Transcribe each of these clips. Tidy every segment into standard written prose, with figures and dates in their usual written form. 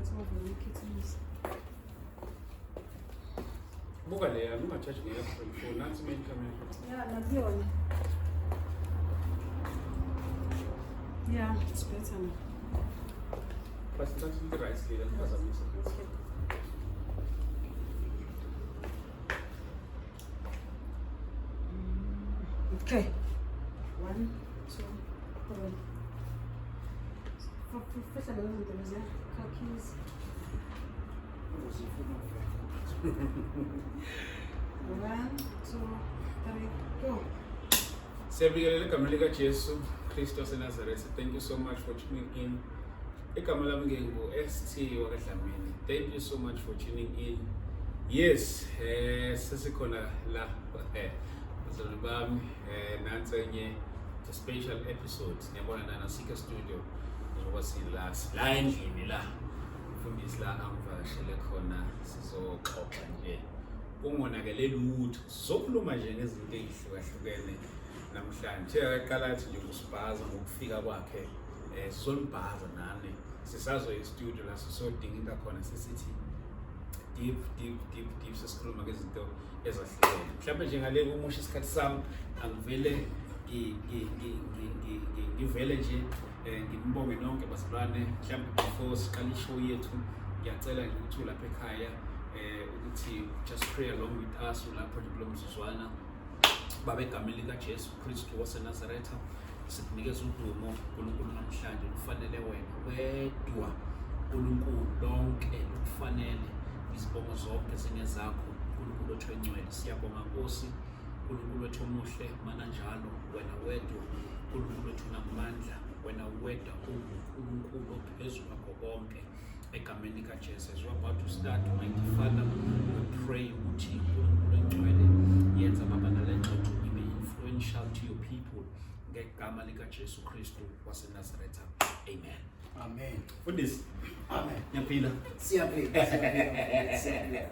Right over ikhithimisi. Buka leya, ungajaji ngeyakho phone. Nansi main camera. Yeah, nakuyona. Yeah, it's better now. But nansi into right leya, ngiphazamisa. Okay. Okay. One, two, three. Fihla lezo zinto leziya. Car keys. Uzifuna uvela. One, two, three, go. Siyabingelela egameni likaJesu Kristu waseNazaretha. Thank you so much for tuning in. Igama lami ngingu ST wakaDlamini. Thank you so much for tuning in. Yes, sesikhona la bazalwane bami, nansi enye the special episode. Niyabona nana Sika Studio njengoba sila la endlini la. Mfundisi la angivakashele khona, sizoxoxa nje kungonakele lutho. Sizokhuluma nje ngezinto ey'hlukahlukene namhlanje. Aqala athi nje ukusibhaza ngokufika kwakhe, sizonibhaza nani. Sisazoya e-studio la sisodinga into khona, sesithi deep deep deep deep, sesikhuluma ngezinto ezahlukene. Mhlawumbe nje ngale kumusha isikhathi sami, angivele ngivele nje nginibonge nonke bazalwane. Mhlawumbe before siqala i-show yethu, ngiyacela nje ukuthi ulapha ekhaya ukuthi just pray along with us ulapho nje kulo mzuzwana. Baba, egameni likaJesu Kristu waseNazaretha, sikunikeza udumo uNkulunkulu namhlanje. Kufanele wena wedwa uNkulunkulu, lonke lukufanele, izibongo zonke zingezakho uNkulunkulu wethu engcwele. Siyabonga Nkosi uNkulunkulu wethu omuhle, mana njalo wena wedwa uNkulunkulu wethu unamandla, wena wedwa unguNkulunkulu ophezu kwakho konke. Egameni likaJesu, as we're about to start, mighty Father, we pray ukuthi uNkulunkulu engcwele yenza baba nale ngxoxo ibe influential to your people, ngegama likaJesu Kristu waseNazaretha, amen. Amen. Mfundisi. Amen. Ngiyaphila. Siyaphila. Siyaphila. Siyaphila.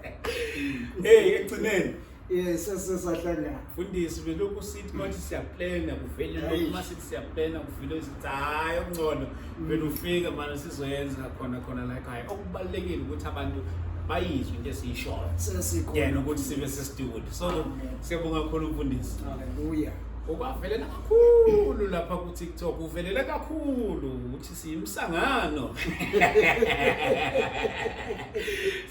Hey, ekugcineni. Yes, sesahlangana. Mfundisi, belokhu sithi manje siyaplana kuvele lokhu, Eish. masithi siyaplana kuvele, sithi hayi okungcono vele ufike manje sizoyenza khona khona la ekhaya. Okubalulekile ukuthi abantu bayizwe into esiyishoyo. Sesikhona. Yena ukuthi sibe sestudio. So Amen. siyabonga kakhulu mfundisi. Hallelujah. Ukwavelela kakhulu lapha ku TikTok, uvelele kakhulu ukuthi siyimsangano.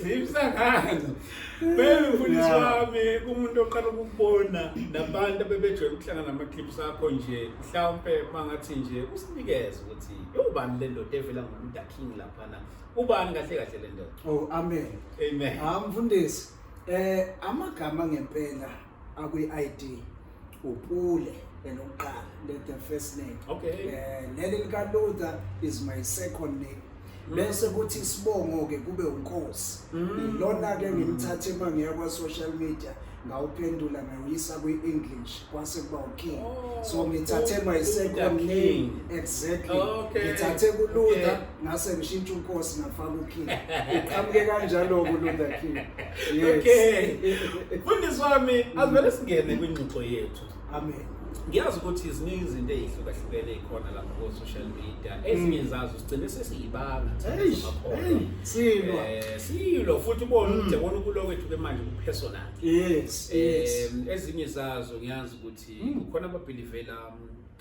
Siyimsangano. Bebe mfundisi wami, kumuntu oqala ukubona nabantu abebejwayele ukuhlangana nama-clips akho nje, mhlawumpe mangathi nje usinikeze ukuthi ubani le ndoda evela ngoLuther King laphana, ubani kahle kahle le ndoda? Oh, amen. Amen. Ah, mfundisi, amagama ngempela akwi ID uPule elokuqala, le the first name. Leli lika Luther is my second name. Bese kuthi isibongo ke kube uNkosi. Ilona ke ngimthathe mangiya kwa social media, ngawuphendula ngawuyisa kwi English, kwase kuba uKing. Oh, So ngithathe my Luther second King. name exactly. Ngithathe ku Luther ngase ngishintsha uNkosi ngafaka uKing. Iqhamuke kanjalo ku Luther King. Yes. Okay. Mfundisi wami, asivele singene kwingxoxo yethu. Amen. Ngiyazi ukuthi ziningi izinto ey'hlukahlukene ey'khona lapha ko-social media. Ezinye zazo sigcine sesiyibanga thina Eish, zamakholwa. hey, silwa. Silwa futhi ubone ukuthi yabona ukulwa kwethu ke manje ku-personal. Yes. Ezinye zazo ngiyazi ukuthi kukhona ababhilivela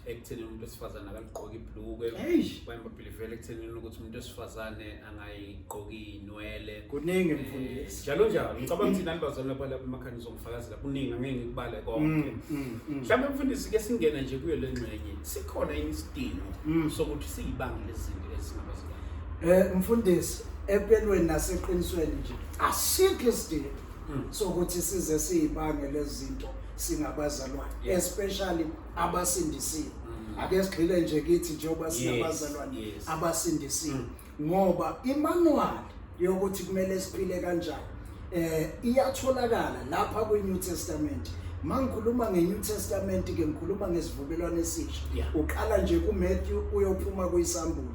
ekutheni umuntu wesifazane akaligqoki ibhlukwe. Eish. Abanye babhilivela ekutheni ukuthi umuntu wesifazane angayigqoki inwele. Kuningi mfundisi. Njalo njalo. Ngicabanga ukuthi nani bazalwane lapha lapha emakhaya nizongifakazela, kuningi angeke ngikubale konke. Mhlawumbe mfundisi ke singena nje kuyo le ngxenye. Sikhona yini isidingo sokuthi siyibange lezi zinto ezingabazalwane? Mfundisi, empelweni naseqinisweni nje asikho isidingo sokuthi size siyibange lezi zinto singabazalwane, especially abasindisiwe. Ake sigxile nje kithi njengoba singabazalwane abasindisiwe, ngoba imanual yokuthi kumele siphile kanjani iyatholakala lapha kwi-New Testament. Mangikhuluma nge-New Testament ke ngikhuluma ngesivumelwano esisha. Uqala nje kuMatthew uyophuma kuyisambulo.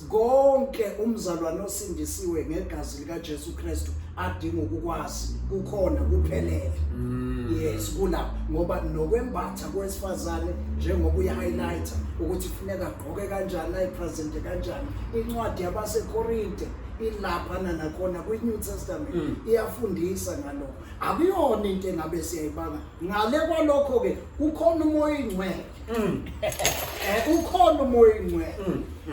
Konke umzalwane osindisiwe ngegazi likaJesu Kristu adinga ukukwazi kukhona kuphelele. Yes, kulapha ngoba nokwembatha kwesifazane njengoba uyi-highlighter ukuthi kufuneka agqoke kanjani, ayipresente kanjani. Incwadi yabaseKorinte Ilapha nakhona kwi-New Testament iyafundisa ngalokho. Akuyona into engabe siyayibanga. Ngale kwalokho ke kukhona umoya oyingcwele. Ukhona umoya oyingcwele.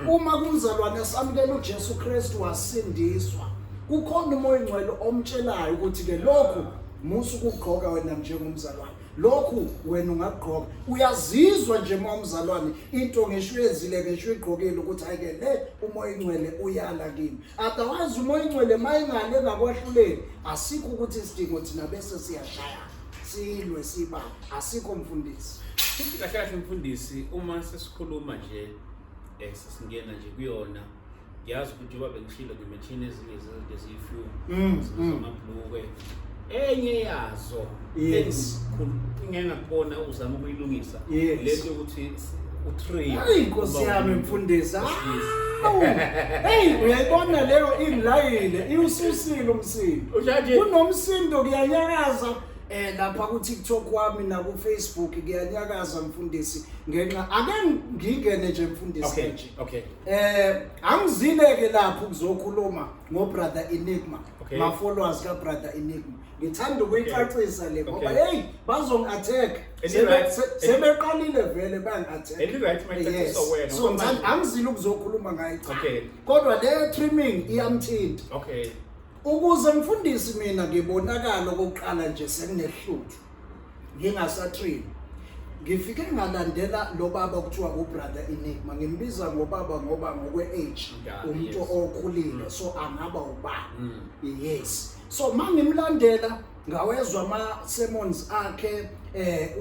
Uma kumzalwane samukela uJesu Kristu wasindiswa, kukhona umoya oyingcwele omtshelayo ukuthi ke lokhu musa ukugqoka wena njengomzalwane. Lokhu wena ungakugqoka. Uyazizwa nje uma umzalwane into ngisho uyenzile ngisho uyigqokile ukuthi hayi ke le umoya oyingcwele uyala kimi. Otherwise umoya oyingcwele mayingale ngakwahluleli asikho ukuthi isidingo thina bese siyashaya silwe siba asikho mfundisi. Futhi kahle kahle mfundisi, uma sesikhuluma nje sesingena nje kuyona, ngiyazi ukuthi njengoba bengishilo ngimenshini ezinye zezinto eziyi-few zamabhlukwe, enye yazo engike ngakubona uzama ukuyilungisa lento yokuthi u-trim. Hayi Nkosi yami mfundisi. Awu. Hey, uyayibona leyo ingilayile, iwususile umsindo. Ushaje. Kunomsindo, kuyanyakaza lapha ku TikTok wami na ku Facebook, kuyanyakaza mfundisi, ngenxa ake ngingene nje mfundisi nje. Angizileke lapho ukuzokhuluma ngo Brother Enigma. Ma followers ka Brother Enigma. Ngithanda ukuyicacisa le ngoba hey, bazongi-attack. Sebeqalile vele bangi-attack. And right, mayicacisa wena. So angizile ukuzokhuluma ngayo, cha. Kodwa le trimming iyamthinta. Ukuze mfundisi mina ngibonakala okokuqala nje senginehluthu ngingasatrim, ngifike ngalandela lo baba kuthiwa uBrother Enigma. Ngimbiza ngobaba ngoba ngokwe-age Mdala, umuntu okhulile, so angaba ubaba. Yes, so mangimlandela ngawezwa ama-sermons akhe,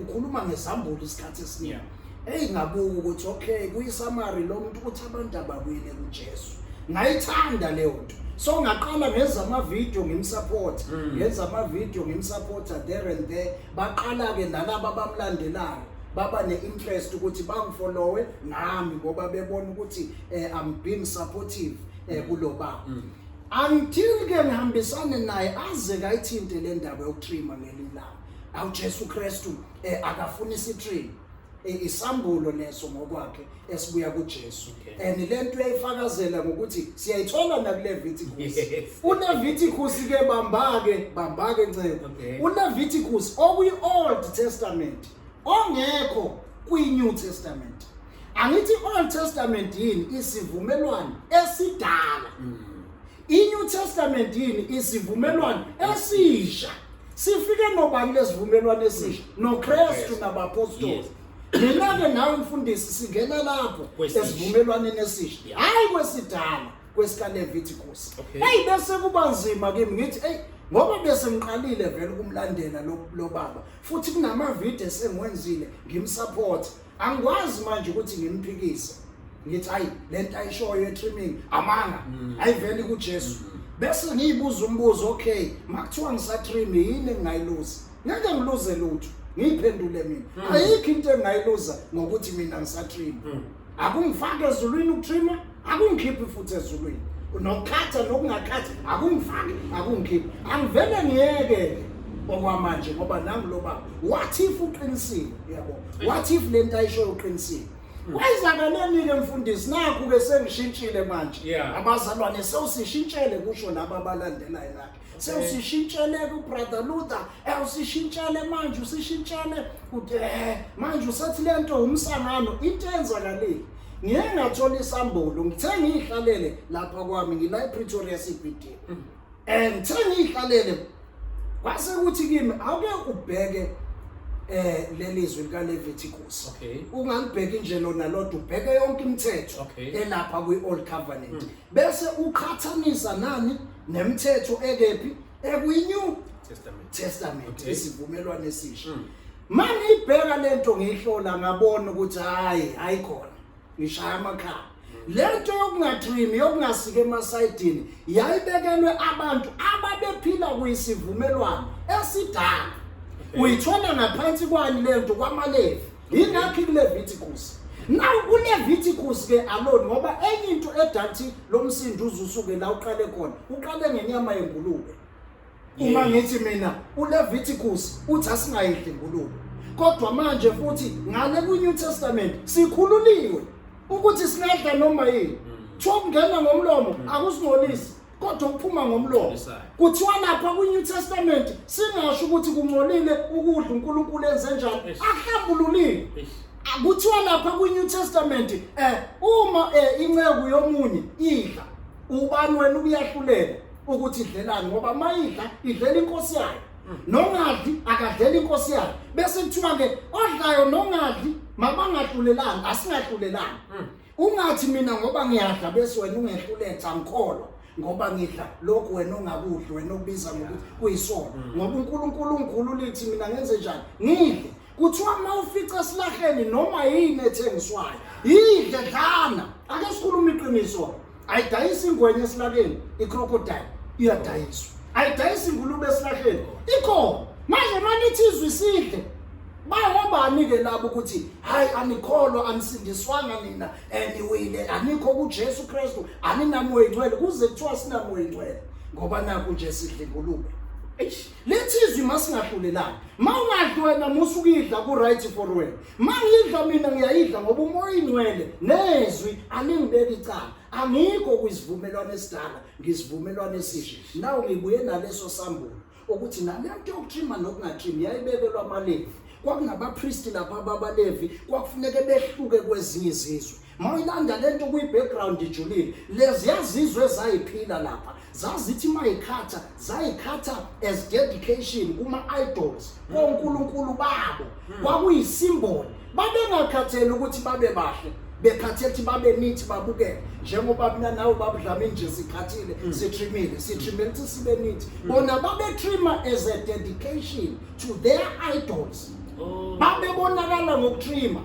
ukhuluma ngezambulo isikhathi esiningi. Hey, ngabuka ukuthi okay, kuyi-summary lo muntu ukuthi abantu ababuyele kuJesu. Ngayithanda leyo nto, so ngaqala ngenza ama-video ngimsupport, ngenza ama-video ngimsupporta there and there. Baqala-ke nalaba abamlandelayo baba ne-interest ukuthi bangifollowe nami ngoba bebona ukuthi I'm being supportive kulo baba, until ke ngihambisane naye aze kayithinte le ndaba yokutrima ngelinye ilanga. Awu, Jesu Kristu akafuni sitrim. Isambulo leso ngokwakhe esibuya kuJesu. And lento uyayifakazela ngokuthi siyayithola nakuLeviticus. uLeviticus ke, bamba ke, bamba ke ncebo. uLeviticus okuyi Old Testament ongekho kwi New Testament. Angithi Old Testament yini? Isivumelwano esidala. I-New Testament yini? Isivumelwano esisha. Sifike nobani lesivumelwano esisha? NoKristu nabapostoli. Mina ke nawe mfundisi singena lapho Kwesisha. esivumelwaneni esisha, hayi kwesidala kwesika Leviticus. Hey, bese kuba nzima kimi, ngithi hey, ngoba bese ngiqalile vele ukumlandela lo baba, futhi kunama video esengiwenzile ngimsupport, angikwazi manje ukuthi ngimphikise ngithi hayi, lento ayishoyo ye-trimming amanga, ayiveli kuJesu. Bese ngiyibuza umbuzo, okay, makuthiwa ngisatrim, yini engingayiluza? Ngeke ngiluze lutho. Ngiyiphendule mina, ayikho into engingayiluza ngokuthi mina ngisatrim. Akungifaki ezulwini ukutrima, akungikhiphi futhi ezulwini. Nokukhatha nokungakhathi akungifaki, akungikhiphi. Angivele ngiyeke okwamanje ngoba nangu lo baba, what if uqinisile, yabo? What if lento ayishoyo uqinisile? Kwenzakaleni-ke mfundisi? Nakhu-ke sengishintshile manje. Abazalwane sewusishintshele, kusho laba abalandelayo lakhe, sewusishintshele ku-Brother Luther, usishintshele manje, usishintshele uthi manje usethi lento umsangano. Into eyenzakalile, ngiye ngathola isambulo. Ngithe ngiyihlalele lapha kwami, ngila ePretoria CBD, ngithe ngiyihlalele kwase kuthi kimi, awuke ubheke lelizwi lika Leviticus. Ungalibheki nje lona lodwa, ubheke yonke imithetho elapha kwi-Old Covenant, bese uqhathanisa nani? Nemithetho ekephi? Ekwi-New Testament. Testament. Isivumelwano esisha. Mangiyibheka lento, ngiyihlola, ngabona ukuthi hayi, hayi khona ngishaya amakhala. Lento yokungatrimi, yokungasika emasayidini, yayibekelwe abantu ababephila kuyisivumelwano esidala. Uyithola ngaphansi kwani lento? KwamaLevi. Ingakho kuLeviticus. Now kuLeviticus ke alone, ngoba enye into edathi lo msindo uzusuke la uqale khona, uqale ngenyama yengulube. Uma ngithi mina uLeviticus uthi asingayidli ingulube, kodwa manje futhi ngale kwi-New Testament sikhululiwe ukuthi singadla noma yini, kuthiwa kungena ngomlomo akusingcolisi. Kodwa ukuphuma ngomlomo. Kuthiwa lapha kwi-New Testament singasho ukuthi kungcolile ukudla uNkulunkulu enze njani, ahlambululile. Kuthiwa lapha kwi-New Testament uma inceku yomunye idla, ubani wena ukuyahlulela ukuthi idlelani, ngoba mayidla idlela inkosi yayo. Nongadli akadlela inkosi yayo. Bese kuthiwa ke odlayo nongadli mabangahlulelani, asingahlulelani. Ungathi mina ngoba ngiyadla bese wena ungehluletha, angikholwa ngoba ngidla lokhu wena ongakudli, wena okubiza ngokuthi kuyisono. Ngoba uNkulunkulu ungikhulu lithi mina ngenze njani? Ngidle. Kuthiwa uma ufica esilahleni noma yini ethengiswayo, yidle, dlana. Ake sikhulume iqiniso. Ayidayisi ingwenya esilakeni, i-crocodile iyadayiswa. Ayidayisi ingulube esilahleni, ikhona. Manje manithi izwi sidle, bangobani-ke labo ukuthi hayi anikholwa, anisindiswanga nina, niwile, anikho kuJesu Kristu, aninamoya ingcwele. Kuze kuthiwa sinamoya ingcwele ngoba nakhu nje sidla ingulube. Eish, lithi izwi masingahlulelani. Mawungadli wena musa ukuyidla, ku-right for wena. Mangidla mina ngiyayidla ngoba umoya ingcwele nezwi alingibeka icala. Angikho kwisivumelwano esidala, ngisivumelwano esisha. Nawu ngibuye naleso sambulo ukuthi nalento yokutrima nokungatrimi yayibekelwa amaLevi. Kwakunabapristi lapha ababaLevi, kwakufuneke behluke kwezinye izizwe. Mawuyilanda lento kuyi-background ijulile, leziya zizwe ezayiphila lapha zazithi mayikhatha, zayikhatha as dedication kuma-idols, konkulunkulu babo. Kwakuyisimboli. Babengakhatheli ukuthi babe bahle, bekhathele ukuthi babe neat, babukeke njengoba mina nawe babudlamini nje sikhathile, sitrimile, sitrimile ukuthi sibe neat. Bona babetrima as a dedication to their idols. Babebonakala ngokutrima.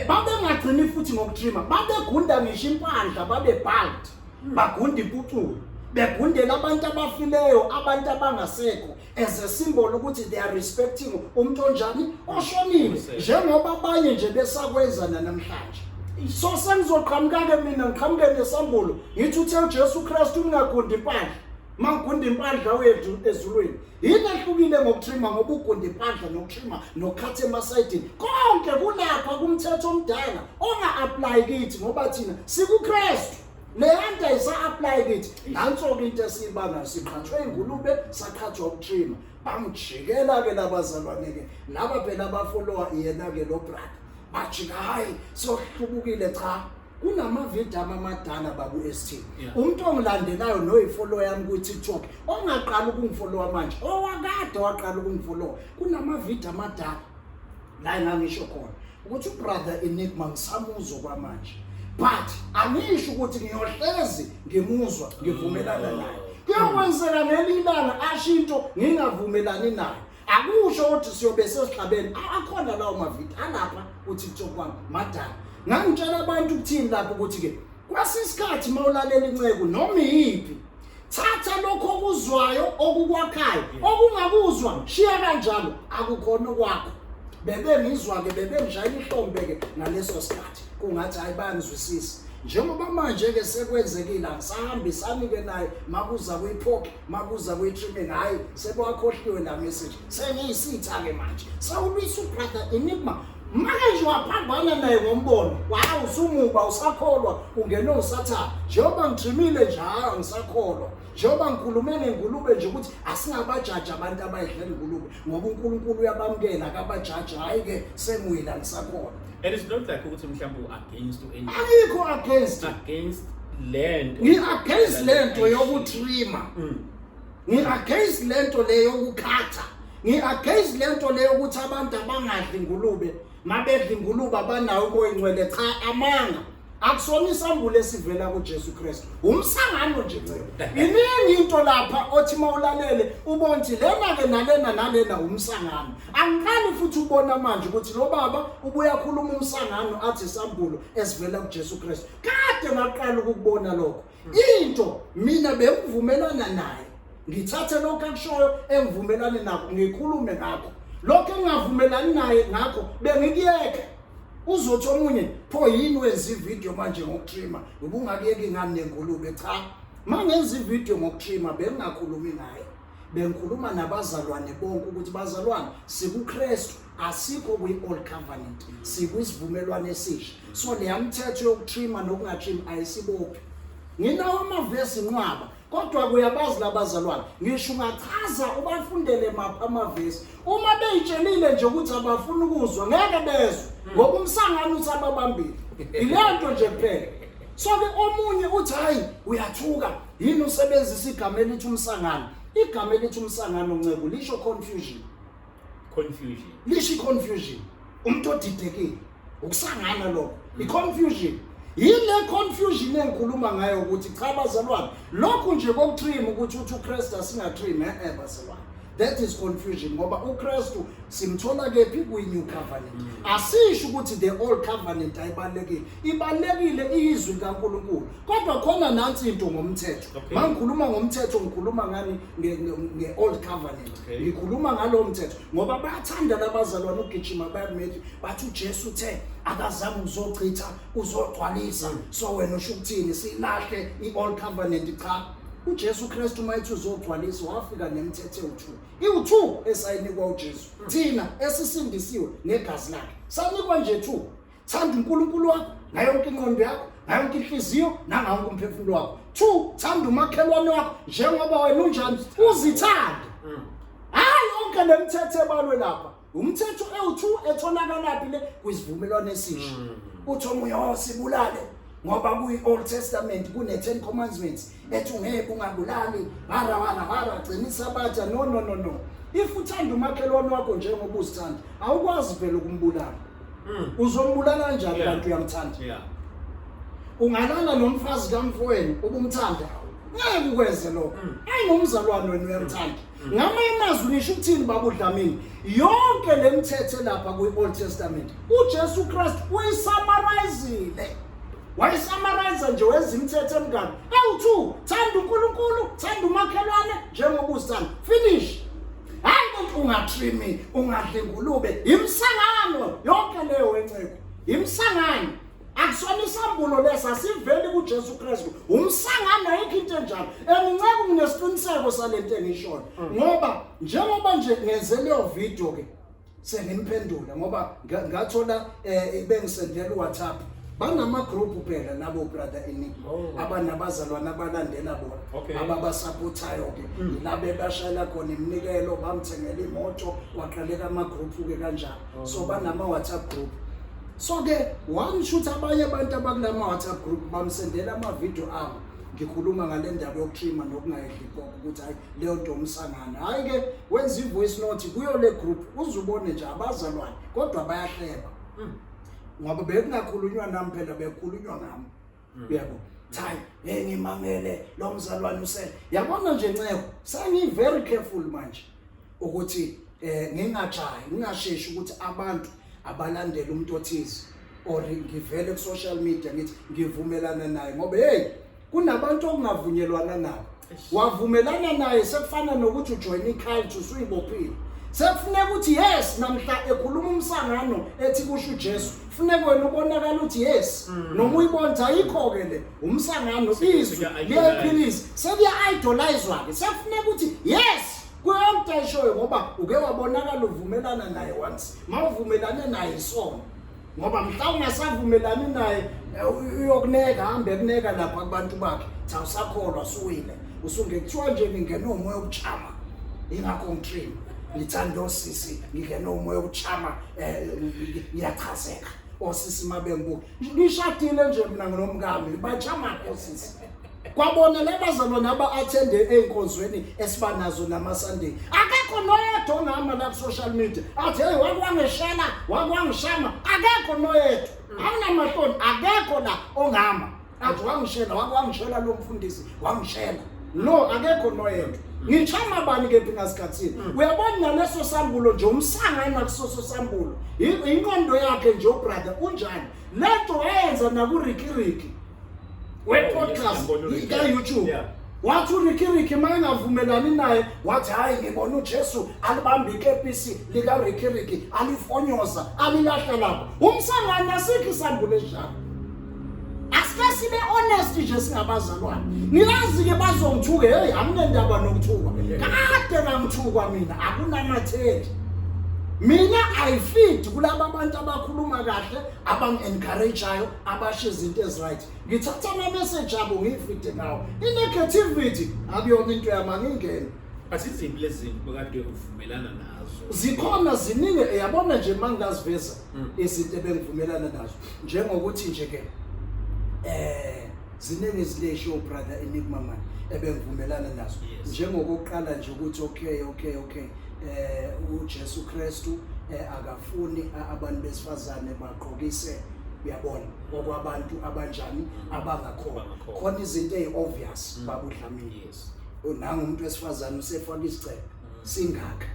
Babengagcini futhi ngokutrima, babegunda ngisho impandla, babe bald, bagunda impuculo, begundela abantu abafileyo, abantu abangasekho, as a symbol ukuthi they are respecting umuntu onjani, oshonile, njengoba abanye nje besakwenza namhlanje. So sengizoqhamuka-ke mina, ngiqhamuke nesambulo, ngithi uthe uJesu Kristu ungagundi impandla, mangigunda impandla wethu ezulwini. Yini ehlukile ngokutrima? Ngoba ugunda impandla nokutrima nokukhatha emasayidini konke kulapha kumthetho omdala onga-apply kithi, ngoba thina sikuKristu, leya nto ayisa-apply kithi. Nanso-ke into esiyibangayo, siqhathwe ingulube, saqhathwa ukutrima. Bangijikela-ke labazalwane-ke laba phela abafolowa yena-ke lo brother, bajika, hhayi sohlubukile. Cha, kunamavidiyo amadala babu ST. Umuntu ongilandelayo noyifollow yami ku-TikTok, ongaqala ukungifollowa manje, owakade waqala ukungifollowa, kunamavidiyo amadala la engangisho khona ukuthi ubrother Enigma ngisamuzwa kwamanje, but angisho ukuthi ngiyohlezi ngimuzwa ngivumelana naye. Kuyokwenzeka ngelinye ilanga asho into ngingavumelani naye, akusho ukuthi siyobe sesihlabeni. Akhona lawo mavidiyo alapha ku-TikTok wami madala. Ngangitshela abantu ukuthini lapho, ukuthi-ke kwesinye isikhathi uma ulalela inceku noma iyiphi, thatha lokho okuzwayo okukwakhayo, okungakuzwa shiya kanjalo, akukhona okwakho. Bebengizwa-ke, bebengishayela ihlombe-ke ngaleso sikhathi, kungathi hayi bayangizwisisa. Njengoba manje-ke sekwenzekile, angisahambisani-ke naye makuza kwi-pork, makuza kwi-trimming, hhayi sebewakhohliwe la message, sengiyisitha-ke manje, sewulwisa ubrother Enigma. Make nje waphambana naye ngombono, wawu usumuba, usakholwa, ungene usathane. Njengoba ngitrimile nje, hayi angisakholwa. Njengoba ngikhulume ngengulube nje ukuthi asingabajaji abantu abayidlela ingulube, ngoba uNkulunkulu uyabamukela, akabajaji, hhayi-ke sengiwile, angisakholwa. And it's not like ukuthi mhlawumbe u-against u-angel. Angikho against. Against lento. Ngi-against lento yokutrima. Ngi-against lento le yokukhatha. Ngi-against lento le yokuthi abantu abangadli ingulube, mabedla ingulube abanawo umoya ingcwele. Cha, amanga. Akusona isambulo esivela kuJesu Kristu. Umsangano nje ncebo. Iningi into lapha othi mawulalele ubone ukuthi lena ke nalena nalena umsangano. Angiqali futhi ubona manje ukuthi lo baba ubuya khuluma umsangano athi isambulo esivela kuJesu Kristu. Kade ngaqala ukukubona lokho. Into mina bengivumelana naye, ngithathe lokho akushoyo engivumelane nakho ngikhulume ngakho, lokho engingavumelani naye ngakho bengikuyeka. Uzothi omunye, pho yini wenza ividiyo manje ngokutrima, ubungakuyeki ngani nengulube? Cha, mangenza ividiyo ngokutrima bengingakhulumi ngaye, bengikhuluma nabazalwane bonke ukuthi bazalwane, sikuKristu, asikho kwi-old covenant, sikwisivumelwano esisha. So leya mthetho yokutrima nokungatrimi ayisibophi. Nginawo amavesi nqwaba. Kodwa kuyabazi labazalwane, ngisho ungachaza ubafundele maphi amavesi, uma beyitshelile nje ukuthi abafuni ukuzwa ngeke bezwe, ngoba umsangano usababambile. Ileyo nto nje kuphela. So ke omunye uthi hayi uyathuka, yini usebenzisa igama elithi umsangano? Igama elithi umsangano, Nceku, lisho confusion. Confusion. Lisho confusion. Umuntu odidekile. Ukusangana lokho. I-confusion. Yile confusion engikhuluma ngayo ukuthi cha bazalwane, lokhu nje kokutrim ukuthi uthi uKristu asingatrim, eh bazalwane. That is confusion, ngoba uKristu simthola kephi? Kwi-New Covenant. Asisho ukuthi the old covenant ayibalekile. Ibalekile, izwi likaNkuluNkulu. Kodwa khona nansi into ngomthetho. Mangikhuluma ngomthetho ngikhuluma ngani? Nge-old covenant. Ngikhuluma ngalowo mthetho ngoba bayathanda labazalwane ukugijima bayakumethi bathi uJesu uthe akazange uzochitha, uzogcwalisa. So wena usho ukuthini, silahle i-old covenant? Cha, uJesu Kristu mayethi uzogcwalisa wafika nemithetho ewu-2, iwu-2 esayinikwa uJesu. Thina esisindisiwe ngegazi lakhe sanikwa nje 2: thanda uNkulunkulu wakho ngayo yonke ingqondo yakho, ngayo yonke inhliziyo, nangawo wonke umphefumulo wakho. Two, thanda umakhelwane wakho njengoba wena unjani, uzithande. Hayi, yonke le mithetho ebalwe lapha, umthetho ewu-2 etholakalaphi le? Kwisivumelwano esisha. Uthi omunye, oh, sibulale ngoba kuyi-Old Testament kune-10 Commandments ethi ungeke ungabulali, hara hara hara, gcina isabatha. No, no, no, no, if uthanda umakhelwane wakho njengoba uzithanda, awukwazi phela ukumbulala. Uzombulala kanjani kanti uyamthanda? Ungalala nomfazi kamfowenu ubumthanda? Ngeke ukwenze lokho. Hayi, ngumzalwane wena, uyamthanda. Ngamanye amazwi ngisho ukuthini, baba uDlamini, yonke le mithetho lapha kwi-Old Testament uJesu Christ uyisummarizile, wayisummarize nje, wenza imithetho emingaki? Ewu-2: thanda uNkulunkulu, thanda umakhelwane njengoba uzithanda, finish. Hayi konke ungatrimi, ungadli ingulube, imsangano yonke leyo wenceko, imsangano. Akusona isambulo lesa, asiveli kuJesu Kristu, umsangano, ayikho into enjalo. And nceko, nginesiqiniseko salento engishoyo, ngoba njengoba nje ngenze leyo video ke sengimphendula, ngoba ngathola bengisendela uWhatsApp, banama group phela labo, brother Enigma. Abanabazalwane abalandela bona, ababasupportayo ke, yilabo ebashayela khona iminikelo, bamthengela imoto, kwaqaleka ama group ke kanjalo. So banama WhatsApp group. So ke one shoot abanye abantu abakulama WhatsApp group bamsendela ama video abo ngikhuluma ngale ndaba yokutrima nokungayidli pork, ukuthi hayi, leyo nto umsangano. Hayi ke, wenza i-voice note kuyo le group, uzubone nje abazalwane kodwa bayahleba, ngoba bekungakhulunywa nami phela, bekukhulunywa ngami, uyabo. Hayi, hey, ngimangele lo mzalwane use yabona nje nceko, sengi very careful manje ukuthi ngingajahi, ngingasheshi ukuthi abantu abalandela umuntu othize or ngivele ku social media ngithi ngivumelana naye, ngoba hey, kunabantu okungavunyelwana nabo. Wavumelana naye, sekufana nokuthi ujoin i-cult, usuyibophile. Sekufuneka ukuthi yes, namhla ekhuluma umsangano ethi kusho uJesu, funeka wena ubonakala ukuthi yes, noma uyibona ayikho-ke le, umsangano, izwi liyayiphilisa, sekuya-idolizwa-ke, sekufuneka ukuthi yes kuyonke ayishoyo, ngoba uke wabonakala uvumelana naye once. Ma uvumelane naye isona, ngoba mhla ungasavumelani naye uyokuneka, hambe kuneka lapha kubantu bakhe, cha, usakholwa, suwile, usunge kuthiwa nje ngingena umoya wokuchama, ingakho ngitrain, ngithanda osisi, ngingena umoya wokuchama, ngiyachazeka osisi mabengibuka. Ngishadile nje mina nginomkami, bachama osisi kwabona labazalwane aba-attende ey'nkonzweni esiba nazo nama-Sunday, akekho noyedwa ongama la ku-social media athi hey, wakwangishela, wakwangishama. Akekho noyedwa, awunamahloni, akekho la ongama athi wangishela, wakwangishela lo mfundisi, wangishela. No, akekho noyedwa. Ngishama bani kephi ngasikhathini? Uyabona naleso sambulo nje, umsangano akusoso sambulo. Inqondo yakhe nje ubrother unjani lento wayenza nakuRicky Ricky we-podcast Ngiyambona uRicky. ka-YouTube. Wathi uRicky Ricky uma engavumelani naye, wathi hhayi, ngibona uJesu alibamba ikepisi likaRicky Ricky, alifonyoza, alilahla lapho. Umsangano, asikho isambulo esinjalo. Asike sibe honest nje singabazalwane. Ngiyazi-ke bazongithuka, hey, anginendaba nokuthukwa, kade ngangithukwa mina, akunamatheli. Mina I feed kulaba bantu abakhuluma kahle, abangi-encourageayo, abasho izinto ezi-right. Ngithatha ama-message abo ngiyifide ngawo. I-negativity akuyona into yami, angingene. But iziphi lezi zinto bekade uvumelana nazo? Zikhona ziningi, yabona nje uma ngingaziveza izinto ebengivumelana nazo, njengokuthi nje ke ziningi izinto ey'shiwo brother Enigma man ebengivumelana nazo. Njengokokuqala nje ukuthi okay, uJesu Kristu akafuni abantu besifazane bagqokise, uyabona, okwabantu abanjani, abangakholwa. Abangakholwa. Khona izinto eyi-obvious, baba uDlamini. Nanga umuntu wesifazane usefaka isicephe singaka,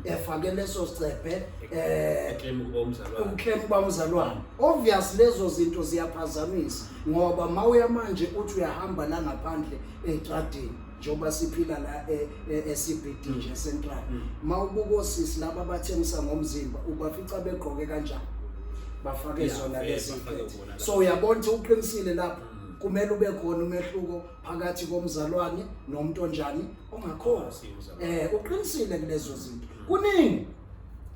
efake leso sicephe Eclaim ukuba umzalwane. Uclaim ukuba umzalwane. Obvious lezo zinto ziyaphazamisa, ngoba mawuya manje uthi uyahamba la ngaphandle ey'tradini, njengoba siphila la e-CBD nje central, mawubuka osisi laba abathengisa ngomzimba, ubafica begqoke kanjani? Bafake zona vele lezi bafake zinto. wona la. So uyabona ukuthi uqinisile lapho, kumele ube khona umehluko phakathi komzalwane nomuntu onjani, ongakholwa. Ongasiye umzalwane. Uqinisile kulezo zinto. Kuningi,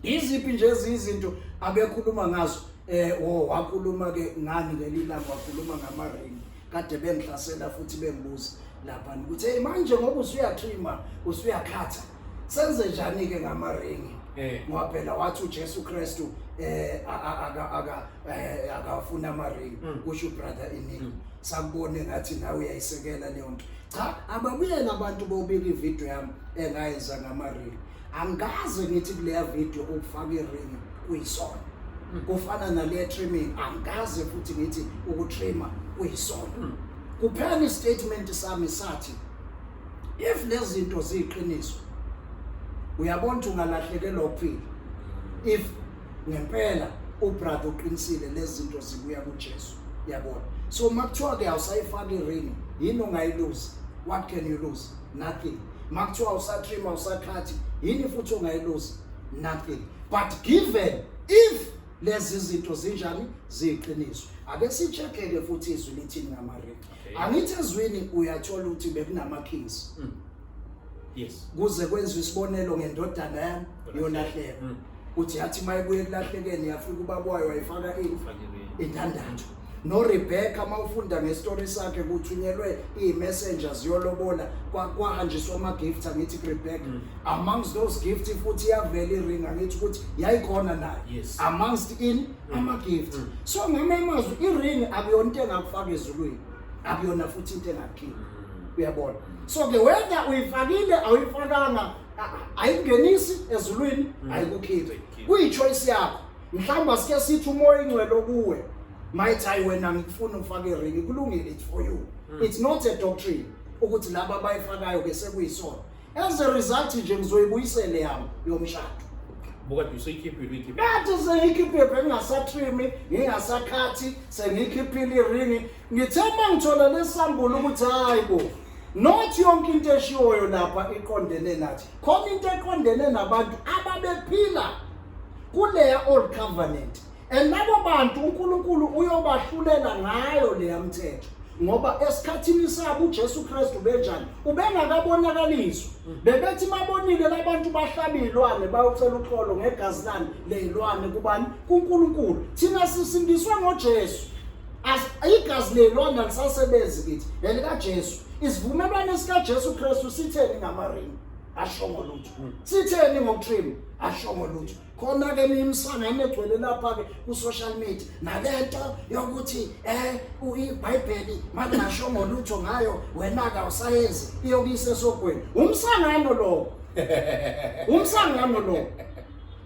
iziphi nje eziyizinto abekhuluma ngazo? Oh, wakhuluma ke ngani ngelilanga? Wakhuluma ngama-ring. Kade bengihlasela futhi bengibuza lapha ukuthi, hey, manje ngoba usuyatrima, usuyakhatha, senze njani ke ngama-ring? Ngoba phela wathi uJesu Kristu aka akafuna ama-ring, kusho brother Enigma. Sakubone ngathi nawe uyayisekela leyo nto. Cha, ababuyela abantu bobika ivideo yami engayenza ngama-ring. Angikaze ngithi kuleya video ukufaka i-ring kuyisona. Kufana nale trimming, angikaze futhi ngithi ukutrima kuyisona. Kuphela istatement sami sathi if lezi zinto ziyiqiniso, uyabona ukuthi ungalahlekelwa ukuphila. If ngempela ubrother uqinisile, lezi zinto zibuya kuJesu, yabona. So makuthiwa ke awusayifaka i-ring, yini ongayiluza? What can you lose? Nothing. Makuthiwa awusatrima, awusakhathi, yini futhi ongayiluza? Nothing. But given if lezi zinto zinjani, ziyiqiniso, ake si-check-ke futhi izwi lithini ngama-ring. Angithi ezwini uyathola ukuthi bekunama-kings, kuze kwenziwe isibonelo ngendodana yami yolahleko, uthi yathi mayibuye ekulahlekeni, yafika ubaba wayo wayifaka ini? Ufake i-ring. Indandatho. NoRebecca, mawufunda ngestori sakhe, kuthunyelwe ii-messengers yolobola, kwahanjiswa ama-gift, angithi, kuRebecca. Amongst those gifts futhi iyavela i-ring, angithi ukuthi yayikhona nayo amongst in ama-gift. So ngamanye amazwi, i-ring akuyona into engakufaka ezulwini, akuyona futhi into engakukhipha, uyabona. So ke whether uyifakile, awuyifakanga, ayikungenisi ezulwini, ayikukhiphi. Ayikukhiphi. Kuyi-choice yakho. Mhlawumbe asike sithi umoya ingcwele kuwe mayithi, hayi wena, ngikufuna ufake i-ring, kulungile, it's for you. It's not a doctrine ukuthi laba abayifakayo ke sekuyisona. As a result nje, ngizoyibuyisele yami yomshado. Bukade usuyikhiphile, uyikhiphile. Kade sengiyikhiphile, bengingasatrimi, ngingasakhathi, sengiyikhiphile i-ring. Ngithe uma ngithola lesambulo ukuthi hayi bo, not yonke into eshiwoyo lapha iqondene nathi, khona into eqondene nabantu ababephila kuleya old covenant, and labo bantu uNkulunkulu uyobahlulela ngayo leya mthetho, ngoba esikhathini sabo uJesu Kristu benjani, ubengakabonakaliswa. Bebethi mabonile labantu bahlaba izilwane bayocela uxolo ngegazi lani lezilwane kubani? KuNkulunkulu. Thina sisindiswe ngoJesu. Igazi lezilwane alisasebenzi kithi, elikaJesu. Isivumelwano sikaJesu Kristu sitheni ngama-ring? Ashongo lutho. Sitheni ngokutrim? Ashongo lutho. Khona ke imisangano egcwele lapha ke ku-social media nalento yokuthi iBhayibheli malingashongo lutho ngayo, wena ke awusayenzi, iyokuyisa esogweni. Umsangano lo, umsangano lo,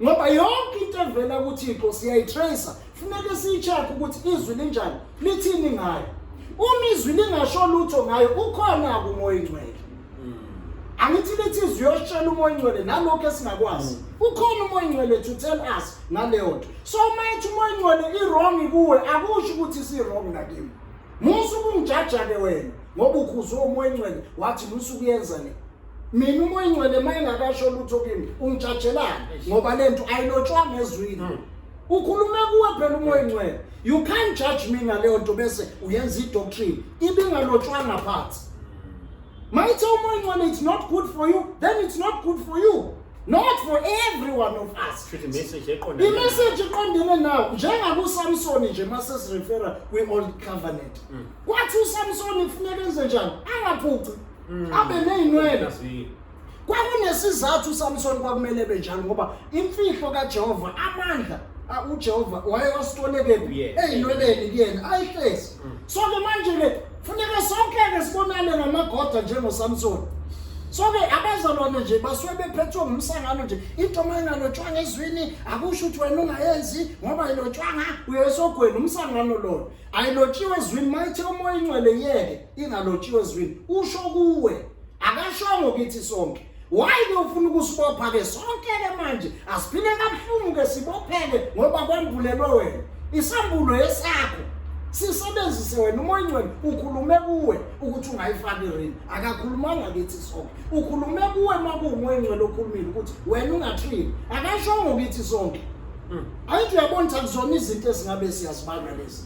ngoba yonke into evela kuThixo siyayitracer. Funeke siyi-check ukuthi izwi linjani, lithini ngayo. Uma izwi lingasho lutho ngayo, ukhona kuMoya Ingcwele. Angithi lithi izwi uyositshela uMoya Ingcwele nalokho esingakwazi? Ukhona uMoya Ingcwele to tell us ngaleyo nto. So uma ethi uMoya Ingcwele i-wrong kuwe, akusho ukuthi si-wrong nakimi. Musa ukungijaja-ke wena ngoba ukhuzwe uMoya Ingcwele wathi musa ukuyenza le. Mina uMoya Ingcwele uma engakasho lutho kimi, ungijajelani? Ngoba le nto ayilotshwanga ezwini. Ukhulume kuwe phela uMoya Ingcwele. You can't judge me ngaleyo nto bese uyenza i-doctrine ibingalotshwanga phansi. Mayithi uMoya Ingcwele it's not good for you, then it's not good for you. Not for every one of us. Shuthi message eqondene. I-message iqondene nawe njengakuSamsoni nje mase sirefera kwi-Old Covenant. Kwathi uSamsoni kufuneka enze njani? Angaphuci. Abe nezinwele. Kwakunesizathu uSamsoni kwakumele benjalo ngoba imfihlo kaJehova amandla uJehova wayewasitole kephi eyinweleni kuyena ayihlezi. So ke manje ke funeka sonke ke sibonane ngamagoda njengoSamsoni. So ke abazalwane nje basuke bephethwe ngumsangano nje into uma ingalotshwanga ezwini akusho ukuthi wena ungayenzi ngoba ayilotshwanga uyesogweni umsangano loyo. Ayilotshiwe ezwini mayithe umoya ingcwele yeke ingalotshiwe ezwini usho kuwe akashongo kithi sonke. Why ke ufuna ukusibopha ke sonke ke manje asiphile kabuhlungu ke sibopheke ngoba kwambulelwe wena isambulo esakho sisebenzise wena umoya ingcwele ukhulume kuwe ukuthi ungayifaki iring akakhulumanga kithi sonke ukhulume kuwe makuwumoya ingcwele okhulumile ukuthi wena ungathini akashongo kithi sonke. Ayithi uyabona ukuthi akuzona izinto esingabe siyazibanga lezi.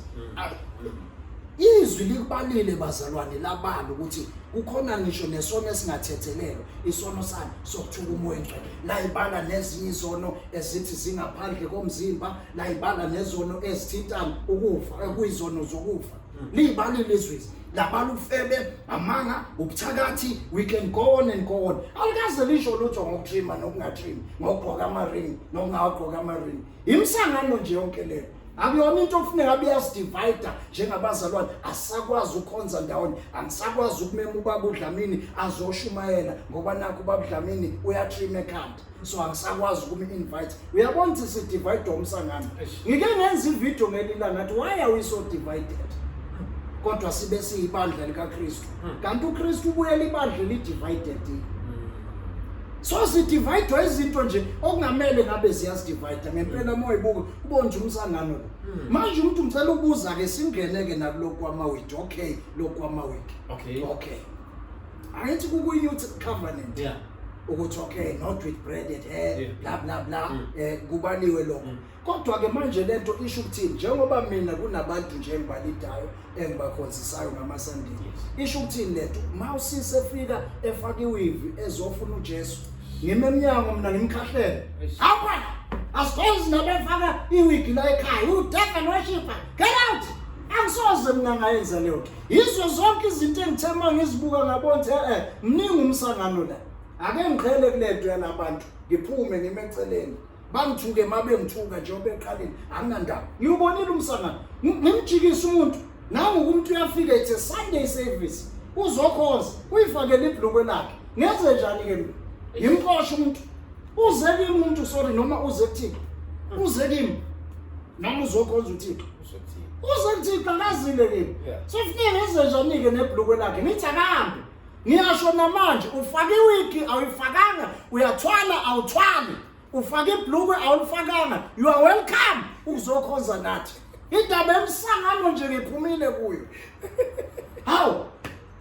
Izwi likubalile bazalwane labala ukuthi kukhona ngisho nesono esingathethelelwa isono sani sokuthuka umoya ongcwele layibala nezinye izono ezithi zingaphandle komzimba layibala nezono ezithinta ukufa ekuyizono zokufa liyibalile izwi labala ufebe amanga ubuthakathi we can go on and go on alikaze lisho lutho ngokutrima nokungatrimi ngokugqoka ama-ring nokungawagqoka ama-ring imsangano nje yonke leyo akuyona into ofuneka abe yasidivide njengabazalwane asisakwazi ukukhonza ndawonye angisakwazi ukumema ubaba uDlamini azoshumayela ngoba nakho ubaba uDlamini uyatrima ekhanda so angisakwazi ukumi-invite uyabona ukuthi sidivide umsangano ngike ngenza ividiyo ngelila ngathi why are we so divided kodwa sibe siyibandla likaKristu kanti uKristu ubuyela ibandla eli-divided so sidivayidwa izinto nje okungamele ngabe ziyasidivayida ngempela uma uyibuka ubona nje umsangano lo manje umuntu ngicela ukubuza ke singene ke nakulokhu kwamawigi okay lokhu kwamawigi okay angithi kukuyi-new covenant ukuthi okay not with braided hair bla bla bla kubaliwe lokho kodwa ke manje lento isho ukuthini njengoba mina kunabantu nje engibalidayo engibakhonzisayo ngamaSunday isho ukuthini lento mawusise efika efaka iweave ezofuna uJesu ngime emnyango mina ngimkhahlele hawubona asikhonzi nabafaka iwigi la ekhaya you devil worshipper get out angisoze mina ngayenza leyo nto yizo zonke izinto engithe uma ngizibuka ngabona ukuthi e-e mningi umsangano la ake ngiqhele kule nto yalabantu ngiphume ngime eceleni bangithuke uma bengithuka njengoba eqalile anginandaba ngiwubonile umsangano ngimjikise umuntu nangu umuntu uyafika it's a Sunday service uzokhonza uyifakele ibhlukwe lakhe ngenze njani ke mina ngimxoshe umuntu uze kimi umuntu sorry noma uze kuThixo uze kimi noma uzokhonza uThixo uze kuThixo akazile kimi so funeka ngenze njani ke nebhlukwe lakhe ngithi akahambe ngiyasho namanje ufake iwigi awuyifakanga uyathwala awuthwali ufake ibhlukwe awulifakanga you are welcome ukuzokhonza nathi indaba emsangano nje ngiphumile kuyo hawu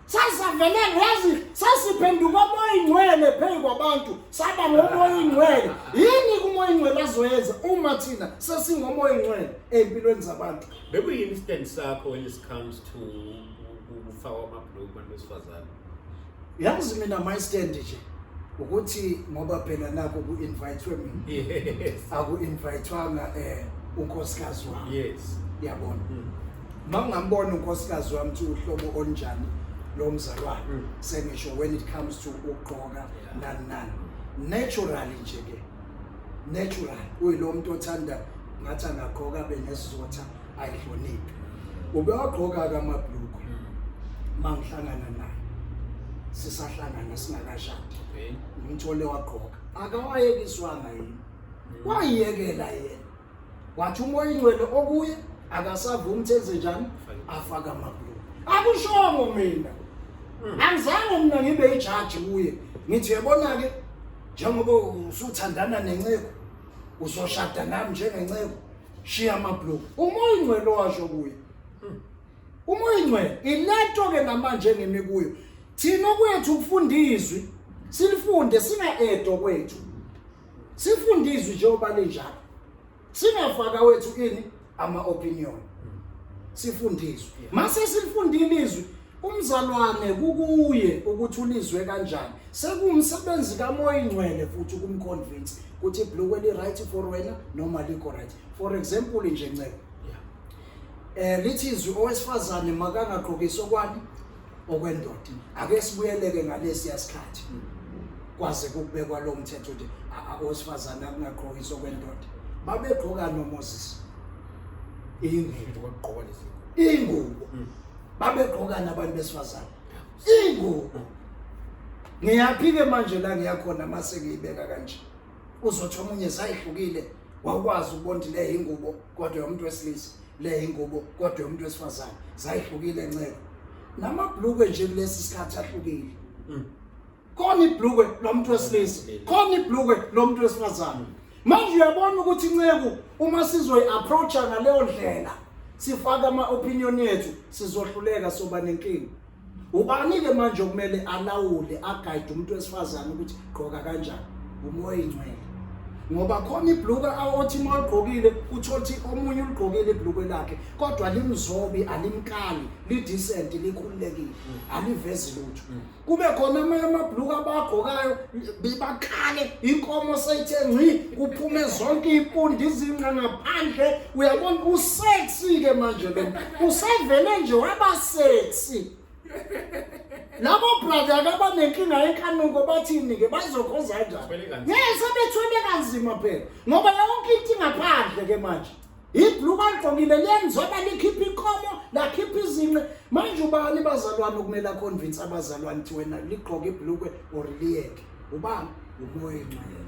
sasavelele yazi sasiphenduka umoya ingcwele phezu kwabantu saba ngomoya ingcwele yini kumoya ingcwele azoyenza uma thina sesingomoya ingcwele ey'mpilweni zabantu bekuyini stand sakho when it comes to ukufakwa amabhlukwe kubantu besifazane yazi mina my stand nje ukuthi ngoba phela nakho ku-invitwe mina aku-invitwanga unkosikazi wami yabona uma ungambona unkosikazi wami ukuthi uhlobo olunjani lo mzalwane sengisho when it comes to ukugqoka nani nani naturally nje ke natural uyilo muntu othanda ngathi angagqoka abe nesizotha ayihloniphi ubewagqoka ke amabhlukwe mangihlangana naye sisahlangana singakashadi ngimthole wagqoka akawayekiswanga yini wayiyekela yena wathi umoya ingcwele okuye akasavumi ukuthi enze njani afake amabhlukwe akushongo mina angizange mina ngibe ijaji kuye ngithi uyabona ke njengoba usuthandana nenceku uzoshada nami njengenceku shiya amabhlukwe umoya ingcwele washo kuye umoya ingcwele ilento ke namanje engimi kuyo thina kwethu ukufunda izwi silifunde singa-edo kwethu sifunde izwi njengoba linjalo singafaka wethu ini ama-opinion sifunde izwi mase silifundile izwi Umzalwane kukuye ukuthi ulizwe kanjani. Sekuwumsebenzi kaMoya Ingcwele futhi ukumconvince ukuthi ibhlukwe li right for wena noma likho right. For example nje, ncebo, lithi izwi owesifazane makangagqokisi okwani? Okwendoda. Ake sibuyeleke ngalesi sikhathi kwaze kukubekwa lo mthetho nje, owesifazane akungagqokisi okwendoda. Babegqoka noMoses ingubo. Kwakugqokwa lezi. Ingubo. Babegqoka nabantu besifazane ingubo. Ngiyaphi-ke manje la ngiyakhona? Mase ngiyibeka kanje, uzothi omunye zayihlukile, wawukwazi ukubona ukuthi le ingubo kodwa yomuntu wesilisa, le ingubo kodwa yomuntu wesifazane. Zayihlukile, ncebo. Namabhlukwe nje kulesi sikhathi ahlukile. Khona ibhlukwe lomuntu wesilisa, khona ibhlukwe lomuntu wesifazane. Manje uyabona ukuthi, inceku, uma sizoyi-approacha ngaleyo ndlela, sifake ama-opinion yethu, sizohluleka, soba nenkinga. Ubani-ke manje okumele alawule, aguide umuntu wesifazane ukuthi gqoka kanjani? Umoya Ingcwele, ngoba khona ibhluka othi uma uligqokile, uthole ukuthi omunye uligqokile ibhlukwe lakhe kodwa limzobi, alimkali, li-decent, likhululekile, alivezi lutho. Kube khona amanye amabhluka abagqokayo bibakale inkomo seyithe ngci, kuphume zonke iy'mpundu, izinqa ngaphandle. Uyabona, usexy-ke manje lo usevele nje waba sexy. Labo brother akabanenkinga yenkanuko, bathini-ke? Bazokhoza kanjani? Thwele kanzima. Yes, sebethwele kanzima phela, ngoba yonke into ingaphandle-ke manje. Ibhluka aligqokile liyenzoba, likhipha inkomo, lakhipha izinqe. Manje ubani, bazalwane, okumele aconvince abazalwane ukuthi wena ligqoke ibhlukwe or liyeke? Ubani? Umoya Ingcwele.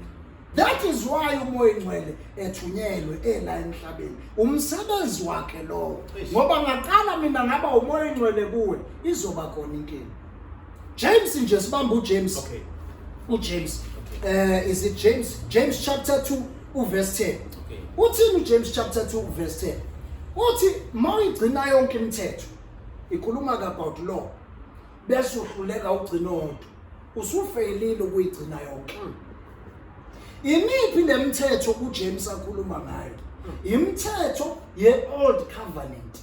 That is why uMoya Ingcwele ethunyelwe ela emhlabeni, umsebenzi wakhe lowo, ngoba ngaqala mina ngaba uMoya Ingcwele kuwe, izoba khona inkinga. James nje, sibamba uJames. UJames, is it James? James chapter 2 uverse 10. Uthini uJames chapter 2 verse 10? Uthi mawuyigcina yonke imithetho, ikhuluma about law, bese uhluleka ugcina odwa, usufeyilile ukuyigcina yonke. Imiphi lemithetho uJames akhuluma ngayo? Imithetho ye-Old Covenant,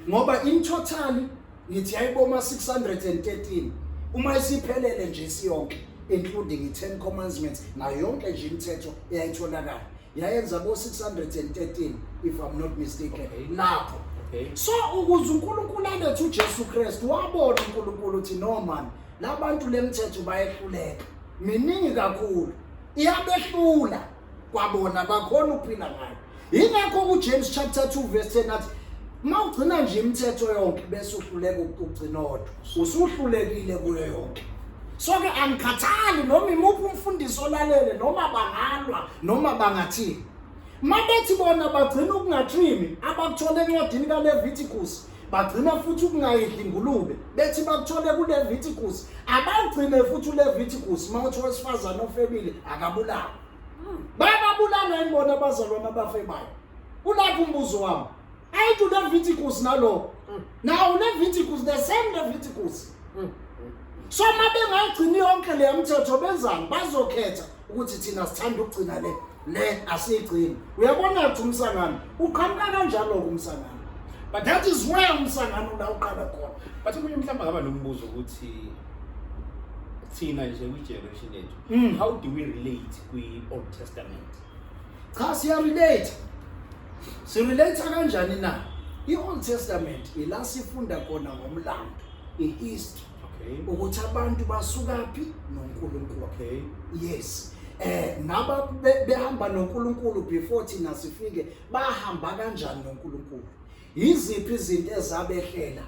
ngoba in total ngithi yayiboma 613 uma isiphelele nje siyonke, including i-10 Commandments nayo yonke nje imithetho eyayitholakala, yayenza bo 613 if I'm not mistaken. Lapho so ukuze uNkulunkulu alethe uJesu Kristu, wabona uNkulunkulu uthi, no man, labantu lemithetho bayehluleka, miningi kakhulu, iyabehlula kwabona, bakhona ukuphila ngayo. Yingakho kuJames chapter 2 verse 10 athi mawugcina nje imithetho yonke bese uhluleka ukugcina odwa, usuhlulekile kuyo yonke. So ke angikhathali noma imuphi umfundisi olalele, noma bangalwa, noma bangathini, mabethi bona bagcina ukungatrimi abakuthole encwadini kaLeviticus, bagcina futhi ukungayidli ingulube, bethi bakuthole kuLeviticus, abawugcine futhi uLeviticus mawuthi owesifazane ofebile akabulawa. Bayababulala yini bona abazalwane abafebayo? Kulapho umbuzo wami. Ayithi uLeviticus nalo now, uLeviticus, the same Leviticus. So uma bengayigcini yonke leya mthetho, benzani? Bazokhetha ukuthi thina sithanda ukugcina le, le asiyigcini. Uyabona ukuthi umsangano uqhamuka kanjalo-ke umsangano, but that is where umsangano la uqala khona. But omunye mhlawumbe angaba nombuzo ukuthi thina nje kwi-generation yethu, how do we relate kwi-Old Testament? Cha, siyarelate. Sirelate kanjani na? I-Old Testament ila sifunda khona ngomlando, i-history, ukuthi abantu basukaphi noNkulunkulu. Yes, naba behamba noNkulunkulu before thina sifike, bahamba kanjani noNkulunkulu, yiziphi izinto ezabehlela,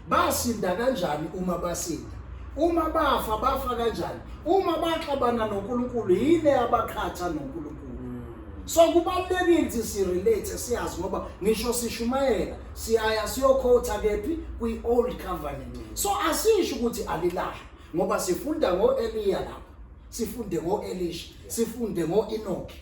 basinda kanjani uma basinda, uma bafa bafa kanjani, uma baxabana noNkulunkulu, yini abaqhatha noNkulunkulu. So kubalulekile ukuthi sirelate, siyazi, ngoba ngisho sishumayela siyaya siyoquota kephi? Kwi-Old Covenant. So asisho ukuthi alilahle, ngoba sifunda ngo-Eliya lapho, sifunde ngo-Elisha, sifunde ngo-Enoki,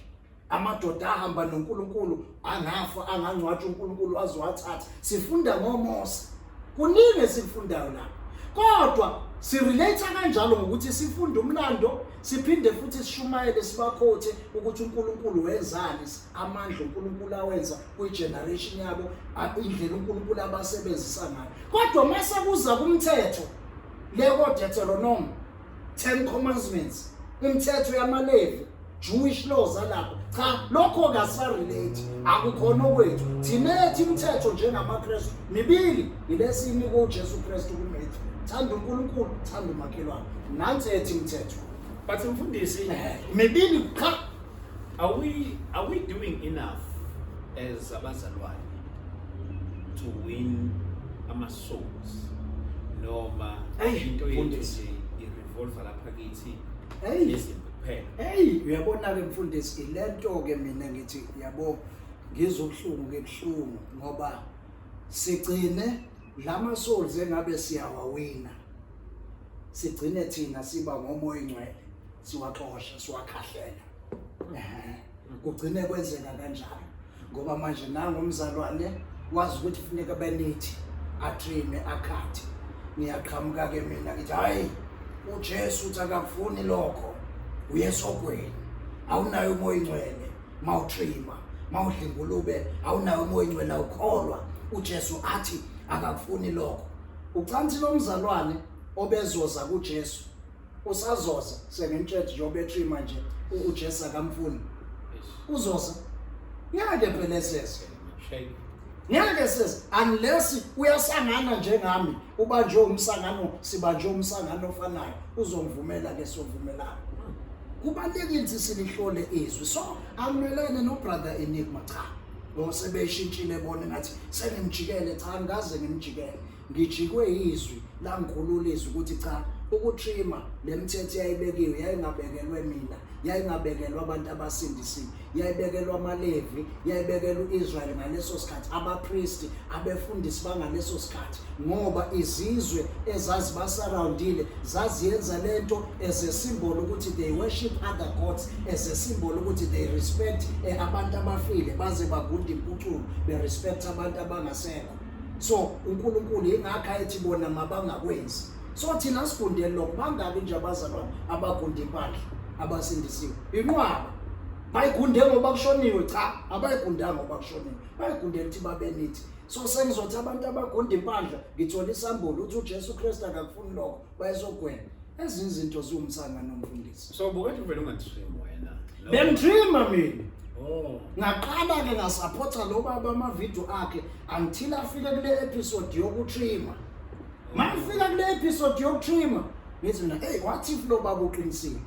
amadoda ahamba noNkulunkulu, angafa, angangcwatshwa, uNkulunkulu azowathatha. Sifunda ngoMose, kuningi esikufundayo lapho, kodwa sirelate kanjalo ngokuthi sifunde umlando. Siphinde futhi sishumayele sibakhothe ukuthi uNkulunkulu wenzani, amandla uNkulunkulu awenza kwi-generation yabo, indlela uNkulunkulu abasebenzisa ngayo. Kodwa mase kuza kumthetho leko Deuteronomy 10 commandments, imithetho yamaLevi, Jewish laws alapho, cha, lokho kasarelate, akukhona okwethu thina. Ethi imithetho njengamaKristu mibili, ilesiyinikwe uJesu Kristu kuMatthew: thanda uNkulunkulu, thanda umakhelwane. Nansi ethi imithetho. But mfundisi, Mibili cha. Are we doing enough as abazalwane to win ama souls, noma Eyi, into yethu mfundisi. nje i-revolve lapha kithi Eyi. nezinto kuphela? Hey, uyabona ke mfundisi, ilento ke mina ngithi yabo ngizwe ubuhlungu ke, kuhlungu ngoba sigcine lama souls engabe siyawawina, sigcine thina siba ngomoya ingcwele, siwaxosha, siwakhahlela. Ehhe, kugcine kwenzeka kanjalo ngoba manje nangumzalwane wazi ukuthi kufuneka benithi atrime akhathe, ngiyaqhamuka ke mina ngithi hayi, uJesu uthi akakufuni lokho, uyesogweni, awunayo umoya ingcwele mawutrima, mawudla ingulube awunayo umoya ingcwele, awukholwa, uJesu athi akakufuni lokho. Ucansi lomzalwane obezoza kuJesu usazoza, sengimtshela njengoba etrima nje, uJesu akamfuni, uzoza ngeke phela eseze. Shame. Ngeke seze unless uyasangana njengami, ubanjwe umsangano, sibanjwe umsangano ofanayo, uzongivumela ke, sovumelana. Kubalulekile ukuthi silihlole izwi. So akumelene no brother Enigma, cha, osebeshintshile bona ngathi sengimjikele. Cha, ngaze ngimjikele, ngijikwe izwi langikhulula izwi ukuthi cha, ukutrima lemithetho yayibekiwe yayingabekelwe mina, yayingabekelwa abantu abasindisiwe, yayibekelwa amaLevi, yayibekelwa uIsrael ngaleso sikhathi, abapristi, abefundisi bangaleso sikhathi, ngoba izizwe ezazibasurroundile zaziyenza lento as a symbol ukuthi they worship other gods, as a symbol ukuthi they respect abantu abafile, baze bagunda impucuko be-respect abantu abangasekho. So uNkulunkulu ingakho ayethi bona mabangakwenzi. So thina sigundele lokho. Bangabi nje abazalwane abagunda impahla abasindisiwe? Inqwaba bayigunde ngoba kushoniwe? Cha, abayigundanga ngoba kushoniwe, bayigundela ukuthi babe nithi. So sengizothi abantu abagunda impandla, ngithola isambulo uthi uJesu Kristu akakufuni lokho, bayesogwena. Ezinye izinto ziwumsangano, mfundisi. So bukade uvele ungatrim wena? No. Bengitrima mina. Oh. Ngaqala ke ngasupporta lo baba amavidiyo akhe until afike kule episode yokutrima. Mangifika kule episode yokutrima, ngithi mina, hey, what if lo baba uqinisile?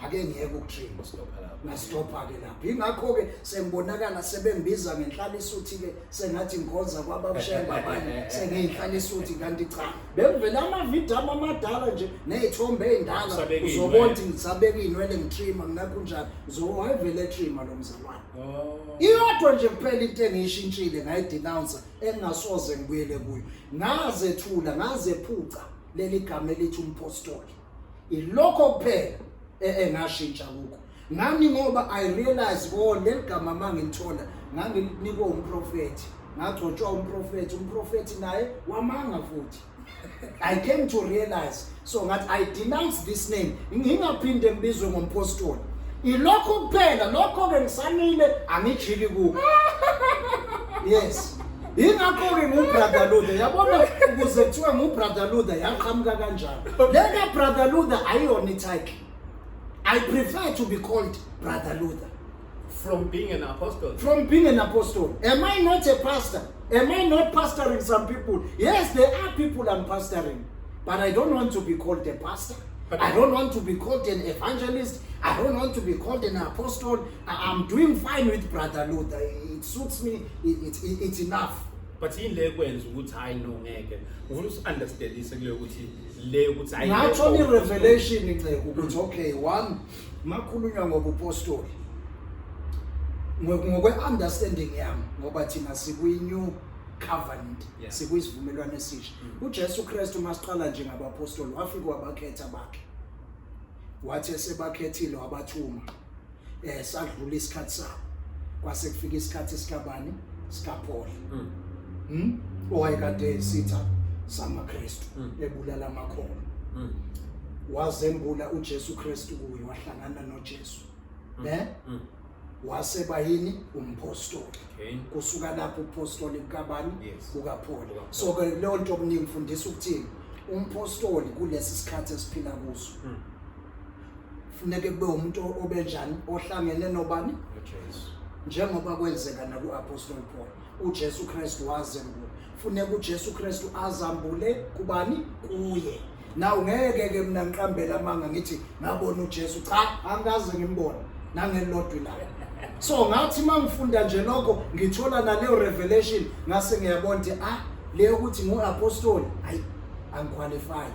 Ake ngiyeke ukutrima. Stopha lapho. Ngastopha ke lapho. Ingakho ke sengibonakala sebembiza ngenhlalisuthi ke, sengathi ngikhonza kwababushemba abanye, sengiyinhlalisuthi, kanti cha, bengivele amavidiyo ami amadala nje ney'thombe ey'ndala Usabeka uzobona iy'nwele. ukuthi ngisabeka iy'nwele, ngitrima, ngakho njalo wayevele etrima lo mzalwane. Oh. Iyodwa nje kuphela into engiyishintshile, ngayidenounce, engingasoze ngibuyele kuyo, ngazethula, ngazephuca leli gama elithi umpostoli. Ilokho kuphela engashintsha kukho ngani, ngoba I realize, oh, leli gama mangilithola ngangilinikwe umprofethi, ngagcotshwa umprofethi, umprofethi naye wamanga futhi. I came to realize, so ngathi I denounce this name, ngingaphinde ngibizwe ngompostoli. Ilokho kuphela, lokho ke ngisamile, angijiki kuko. Yes, ingakho ke ngu-brother Luther, yabona, ukuze kuthiwe ngu-brother Luther yaqhamuka kanjalo. Le ka-brother Luther ayiyona i-title. I prefer to be called brother Luther. From being an apostle. From being an apostle. Am I not a pastor? Am I not pastoring some people? Yes, there are people I'm pastoring, but I don't want to be called a pastor. I don't want to be called an evangelist. I don't want to be called an apostle. I'm doing fine with brother Luther. It suits me. It's enough. But yini le kwenza ukuthi hayi, no, ngeke ufuna usi-understandise kuleyo ukuthi le ukuthi hayi? Ngathola i-revelation, inceku, ukuthi okay, one, makhulunywa ngobupostoli, ngokwe-understanding yami, ngoba thina sikwi-new covenant, sikwisivumelwano esisha. UJesu Kristu, masiqala nje ngabapostoli, wafika wabakhetha bakhe, wathi esebakhethile wabathuma. Sadlula isikhathi sabo, kwase kufika isikhathi sikabani? SikaPaul, owayekade esitha samaKristu, ebulala amakholwa. Wazembula uJesu Kristu kuye, wahlangana noJesu, ne waseba yini? Umpostoli. Kusuka lapho upostoli kukabani? KukaPaul. So ke leyo nto okuningi ngifundisa ukuthini umpostoli kulesi sikhathi esiphila kuso, funeke kube umuntu obenjani, ohlangene nobani? UJesu. Njengoba kwenzeka naku-Apostle Paul, uJesu Kristu wazembula. Funeka uJesu Kristu azambule kubani? Kuye. Na ungeke ke mina ngiqambela amanga ngithi ngabona uJesu. Cha, angikaze ngimbone nangelilodwa ilanga. So ngathi mangifunda nje lokho, ngithola naleyo revelation, ngase ngiyabona ukuthi ah, leyo ukuthi ngu-apostoli, hayi, angiqualify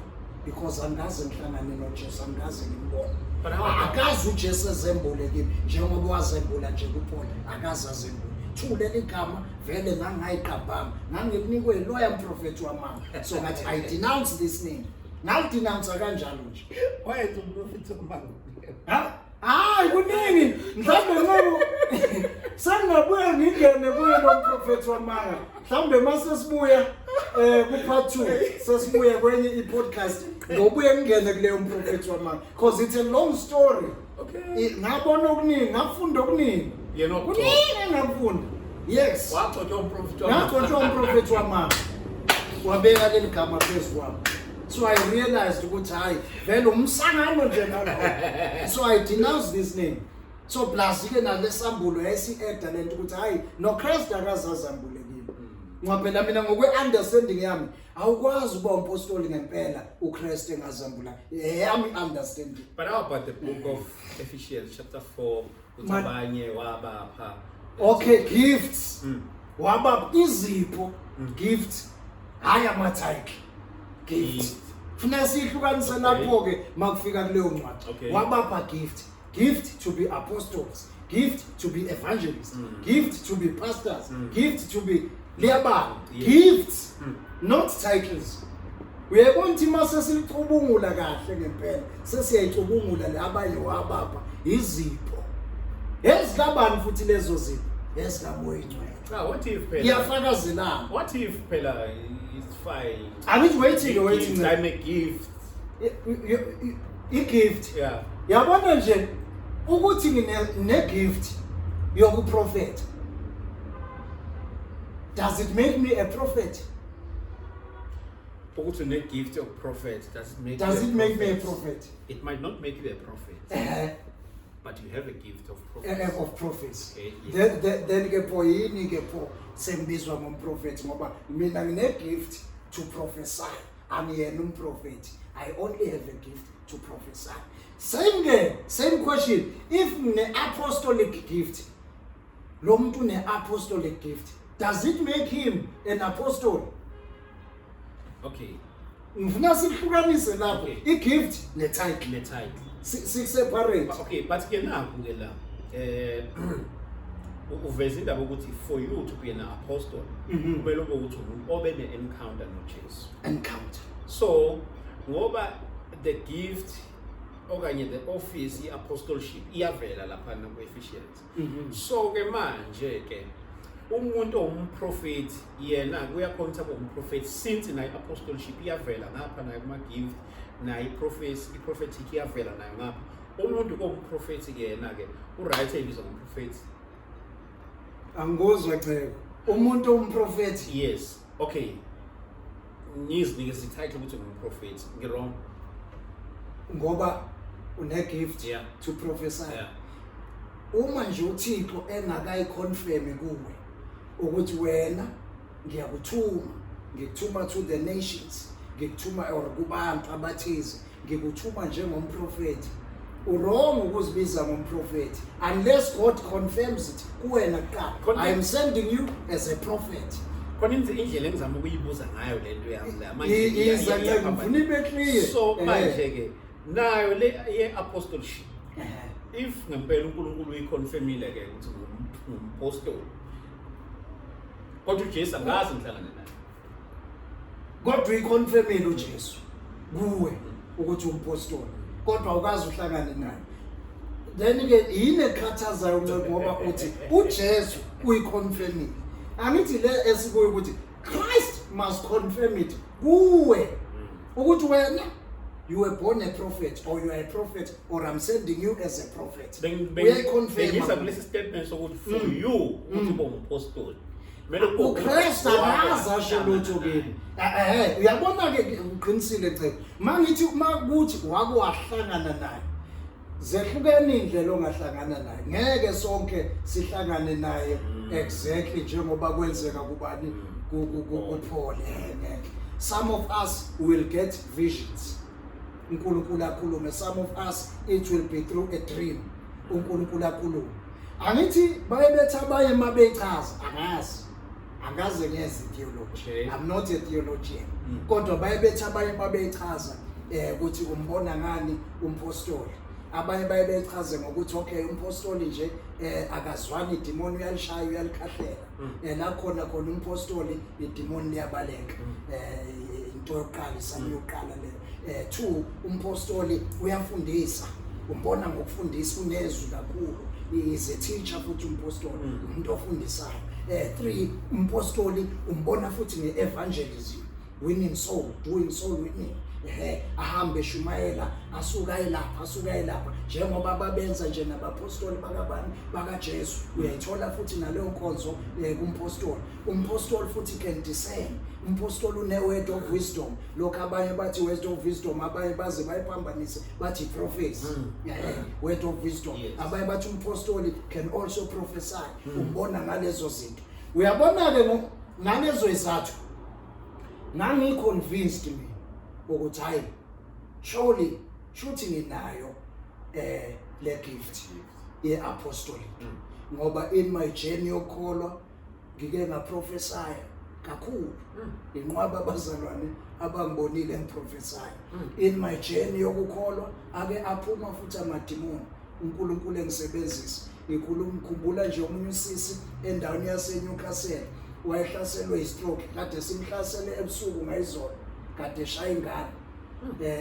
because angikaze ngihlangane noJesu, angikaze ngimbone. But how- Akaze uJesu ezembule kimi njengoba wazembula nje kuPaul, akaze azembule. Two, leli gama vele ngangayiqambanga, ngangilinikwe loya mprofethi wamanga. So ngathi, "I denounce this name." Ngalidenounce kanjalo nje. Wayenza umprofethi wamanga? Ha, hayi, kuningi. Mhlawumbe nqobo sengingabuya ngingene kuye lo mprofethi wamanga, mhlawumbe mase sibuya ku part 2, sesibuya kwenye i-podcast, ngobuye ngingene kuleyo mprofethi wamanga because it's a long story. Ngabona okuningi, ngafunda okuningi. Yena wakugcoba. Kuningi engakufunda, yes. Wagcotshwa umprofethi wamanga. Ngagcotshwa umprofethi wamanga, wabeka leli gama phezu kwami. So I realized ukuthi hayi, vele umsangano nje nalokho. So I denounce this name. So plus ke nalesambulo yayisi-adda lento ukuthi hayi, noChrist akazazambule kimi, ngoba phela mina ngokwe-understanding yami awukwazi ukuba umpostoli ngempela uChrist engazambula, eyami understanding. But how about the book of Ephesians chapter 4, uthi abanye wabapha? Okay, gifts. Waba izipho, gift, hayi ama-title, gift. Gift. Funeka siyihlukanise lapho-ke makufika kuleyo ncwadi. Wabapha gift, gift to be apostles, gift to be evangelists, gift to be pastors, gift to be liyabala. Gifts, not titles. Uyayibona ukuthi uma sesilicubungula kahle ngempela, sesiyayicubungula le, abanye wabapha izipho ezikabani futhi lezo zipho? EzikaMoya Ingcwele. Ah, what if phela? Iyafakazelana. What if phela it's fine. Angithi waiting, waiting. Gift, I'm a gift. I-gift. Yabona nje ukuthi ngine ne-gift yokuprofetha, does it make me a prophet? Ukuthi une gift of prophet, does it make Does you it a make me a prophet? prophet? It might not make you a prophet, but you have a gift of prophecy. Of prophecy. Okay, yes. Then ke pho yini ke pho sengibizwa ngomprofethi? Ngoba mina ngine gift to prophesy, angiyena umprofethi. I only have a gift to prophesy. Same ke, same question, if ngine apostolic gift, lo muntu une apostolic gift, does it make him an apostle? Ngifuna sihlukanise lapho i-gift ne-title. Ne title. Siku-separate. Okay, but ke naku ke la. Uveza indaba ukuthi for you to be an apostle, kumele ube ukuthi umuntu obe ne encounter noJesu. Encounter. So ngoba the gift okanye the office i-apostleship iyavela lapha ku-Ephesians. So ke manje ke umuntu owumprofeti yena kuyakhona ukuthi abe umprofeti since nayo i-apostleship iyavela ngapha, nayo kuma-gift, nayo i-prophecy, i-prophetic iyavela nayo ngapha. Umuntu owumprofeti ke yena ke uright eyibizwa ngumprofeti? Angikuzwa, Cebo. Umuntu umprofethi? Yes, okay, ngizinikeza i-title ukuthi ngumprofeti, ngi-wrong? Ngoba une-gift to prophesy? Uma nje uThixo engakayiconfirm kuwe ukuthi wena ngiyakuthuma, ngikuthuma to the nations, ngikuthuma or kubantu abathize, ngikuthuma njengomprofethi, uwrong ukuzibiza ngomprofethi unless God confirms it kuwena kuqala. I am sending you as a prophet. Khona indlela engizama ukuyibuza ngayo le nto yami la. Iza, Ncebo, ngifuna ibe clear. So manje ke nayo le ye-apostleship, if ngempela uNkulunkulu uyiconfirmile ke ukuthi ngumpostoli, kodwa uJesu angazi ngihlangane naye. Kodwa uyiconfirmile uJesu kuwe ukuthi umpostoli, kodwa awukazi uhlangane naye, then ke yini ekhathazayo, Ncebo? Ngoba uthi uJesu uyiconfirmile. Angithi le esikuyo ukuthi Christ must confirm it kuwe ukuthi wena You were born a prophet, or you are a prophet, or I'm sending you as a prophet. Uyayiconfirma. Bengisa kulesi statement sokuthi for you ukuthi ube umpostoli kumele kube uKristu akaze asho lutho kimi. Uyabona ke, uqinisile Cebo. Mangithi makuthi wake wahlangana naye. Zehlukene indlela ongahlangana naye. Ngeke sonke sihlangane naye exactly njengoba kwenzeka kubani, kuPaul, ngeke. Some of us will get visions. uNkulunkulu akhulume. Some of us, it will be through a dream. uNkulunkulu akhulume. Angithi baye bethi abaye mabechaza, angazi. Angaze ngeze theology. I'm not a theologian. Kodwa baye bethi abanye babechaza ukuthi umbona ngani umpostoli. Abanye baye bechaze ngokuthi, okay, umpostoli nje akazwani, idemoni uyalishaya, uyalikhahlela. La khona khona umpostoli, idemoni liyabaleka. Into yokuqala, isami yokuqala leyo. Two, umpostoli uyafundisa. Umbona ngokufundisa, unezwi kakhulu. He is a teacher futhi umpostoli, umuntu ofundisayo. Three, umpostoli umbona futhi ngeevangelism, winning soul, doing soul winning. Ahambe eshumayela, asuka ayelapha, asuka ayelapha, njengoba babenza nje nabapostoli bakabani, bakaJesu. Uyayithola futhi naleyo nkonzo kumpostoli. Umpostoli futhi can discern. Umpostoli une word of wisdom. Lokho abanye bathi word of wisdom, abanye baze bayiphambanise bathi prophecy. Word of wisdom. Abanye bathi umpostoli can also prophesy. Umbona ngalezo zinto. Uyabona ke, ngalezo izathu ngangi-convinced mina ukuthi hayi, surely shuthi nginayo le gift ye-apostolic, ngoba in my journey yokukholwa ngike ngaprophesy kakhulu, inqwaba abazalwane abangibonile ngiprophesy. In my journey yokukholwa ake aphuma futhi amadimoni, uNkulunkulu engisebenzisa. Ngikhuluma, ngikhumbula nje omunye usisi endaweni yaseNewcastle wayehlaselwe i-stroke, kade simhlasele ebusuku ngayizolo, kade eshaya ingane,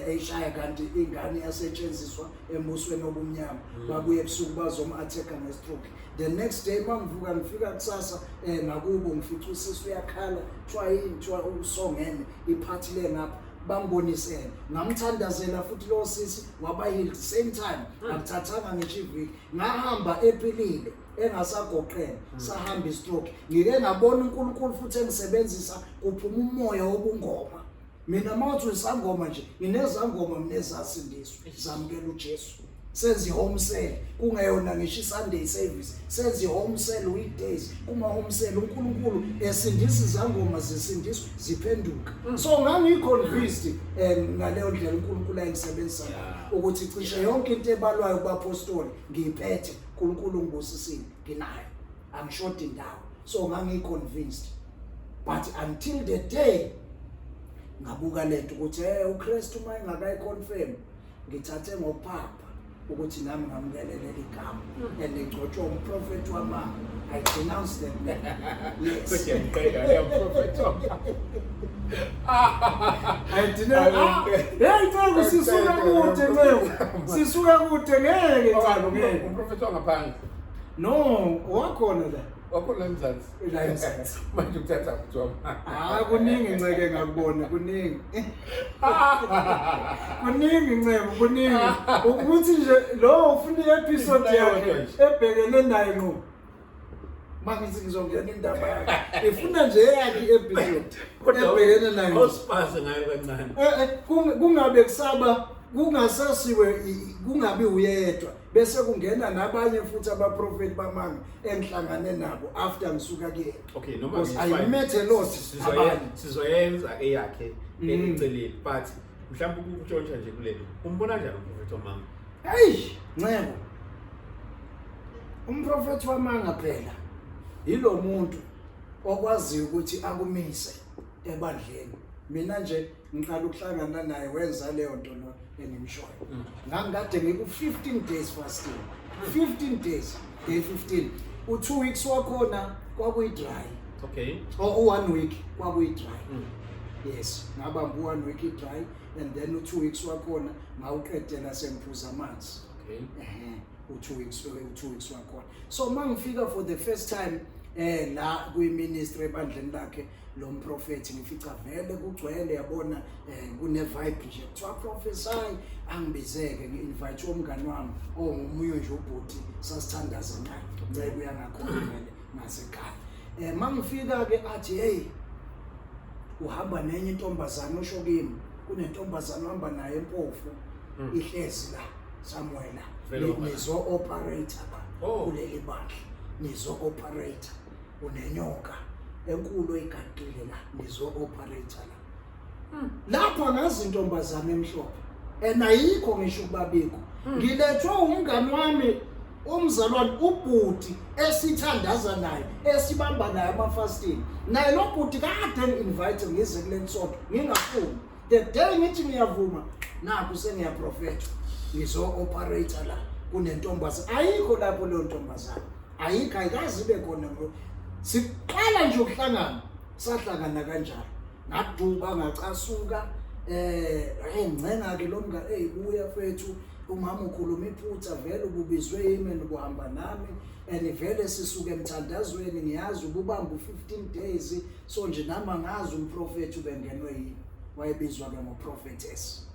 eyishaya, kanti ingane yasetshenziswa embusweni obumnyama. Babuye ebusuku bazom-attack-a nge-stroke. The next day mangivuka, ngifika kusasa ngakubo, ngifica usisi uyakhala, kuthiwa yini? Kuthiwa usongene iphathi le ngapha. Bangibonisene, ngamthandazela futhi lo sisi, waba healed same time. Akuthathanga ngisho iviki, ngahamba ephilile, engasagoqene, sahamba i-stroke. Ngike ngabona uNkulunkulu futhi engisebenzisa kuphuma umoya wobungoma. Mina mawuthi isangoma nje, nginezangoma mina ezasindiswa, zamukela uJesu. Senze i-home cell, kungeyona ngisho i-Sunday service, senze i-home cell weekdays. Kuma-home cell uNkulunkulu esindisa izangoma, zisindiswa, ziphenduka. So ngangiyi-convinced ngaleyo ndlela uNkulunkulu ayengisebenzisa ngayo, ukuthi cishe yonke into ebalwayo kubapostoli ngiyiphethe. uNkulunkulu ngibusisile, nginayo, angishodi indawo. So ngangiyi-convinced, but until the day ngabuka lento ukuthi uKristu uma engakayiconfirm, ngithathe ngokuphapha ukuthi nami ngamukele leli gama and ngigcotshwe umprofeti wamanga. I denounce them, yes. Sekuyakuqeda leyo mprofethi. I denounce. Ah, hey Nceku, sisuka kude Nceku, sisuka kude, ngeke Nceku, ngeke. Umprofethi wangaphandle? No, wakhona la. Wakhona eMzansi? La eMzansi. Manje ukuthatha kuthiwa? Ah, kuningi Nceke, ngakubona kuningi, kuningi Ncebo, kuningi ukuthi nje lo ufuna i-episode yakhe Nje. ebhekene naye ngqo. Mangithi ngizongena indaba yakhe, ifuna nje eyakhe i-episode ebhekene naye ngqo. Awusipase ngayo kancane. Kungabe kusaba kungasasiwe, kungabi uyedwa, bese kungena nabanye futhi abaprofeti bamanga engihlangane nabo after ngisuka kuyena. Okay, noma Because it's I fine. met a lot abanye. Sizoyenza eyakhe eceleni, but mhlawumbe ukutshontsha nje kuleli, umbona kanjani umprofethi wamanga? Hey Ncebo, umprofethi wamanga phela yilo muntu okwaziyo ukuthi akumise ebandleni. Mina nje ngiqala ukuhlangana naye wenza leyo nto lo engimshoyo. Ngangikade ngiku 15 days fasting, 15 days, day 15, u2 weeks wakhona kwakuyi-dry, or u1 week kwakuyi-dry. Yes, ngabamba u1 week i-dry and then u2 weeks wakhona ngawuqedela sengiphuza amanzi. U2 weeks, u2 weeks wakhona. So mangifika for the first time La kwi-ministry ebandleni lakhe lo mprofethi, ngifica vele kugcwele, yabona, kune vibe nje, kuthiwa prophesy. Angibizeke, ngi-invite umngani wami ongomunye nje ubhuti sasithandaza naye, nceke uyangakhona vele ngasekhaya. Mangifika ke athi, "Hey, uhamba nenye intombazana." Usho kimi kunentombazana uhamba naye empofu, ihlezi la somewhere la. Vele uhamba naye. Nizo operate la kuleli bandla, nizo operate, unenyoka enkulu eyigadile la, nizo operate la. Lapha ngazi intombazana emhlophe and ayikho ngisho ukubabikho. Ngilethwe umngani wami, umzalwane, ubhuti esithandaza naye, esibamba naye amafasting naye. Lo bhuti kade ngi-invite ngize kule nsonto, ngingafuni. The day ngithi ngiyavuma, nakhu sengiyaprofetha, ngizo-operate la, kunentombazana. Ayikho lapho leyo ntombazana, ayikho, ayikazi ibe khona. Siqala nje ukuhlangana, sahlangana kanjalo, ngaduba, ngacasuka. Hey, ngcenga ke lo mngane, hey, buya mfethu, umama ukhuluma iphutha vele, ububizwe yimi and kuhamba nami and vele sisuke emthandazweni, ngiyazi ububamba u15 days, so nje nami angazi umprofeti ubengenwe yini. Wayebizwa ke ngoprophetess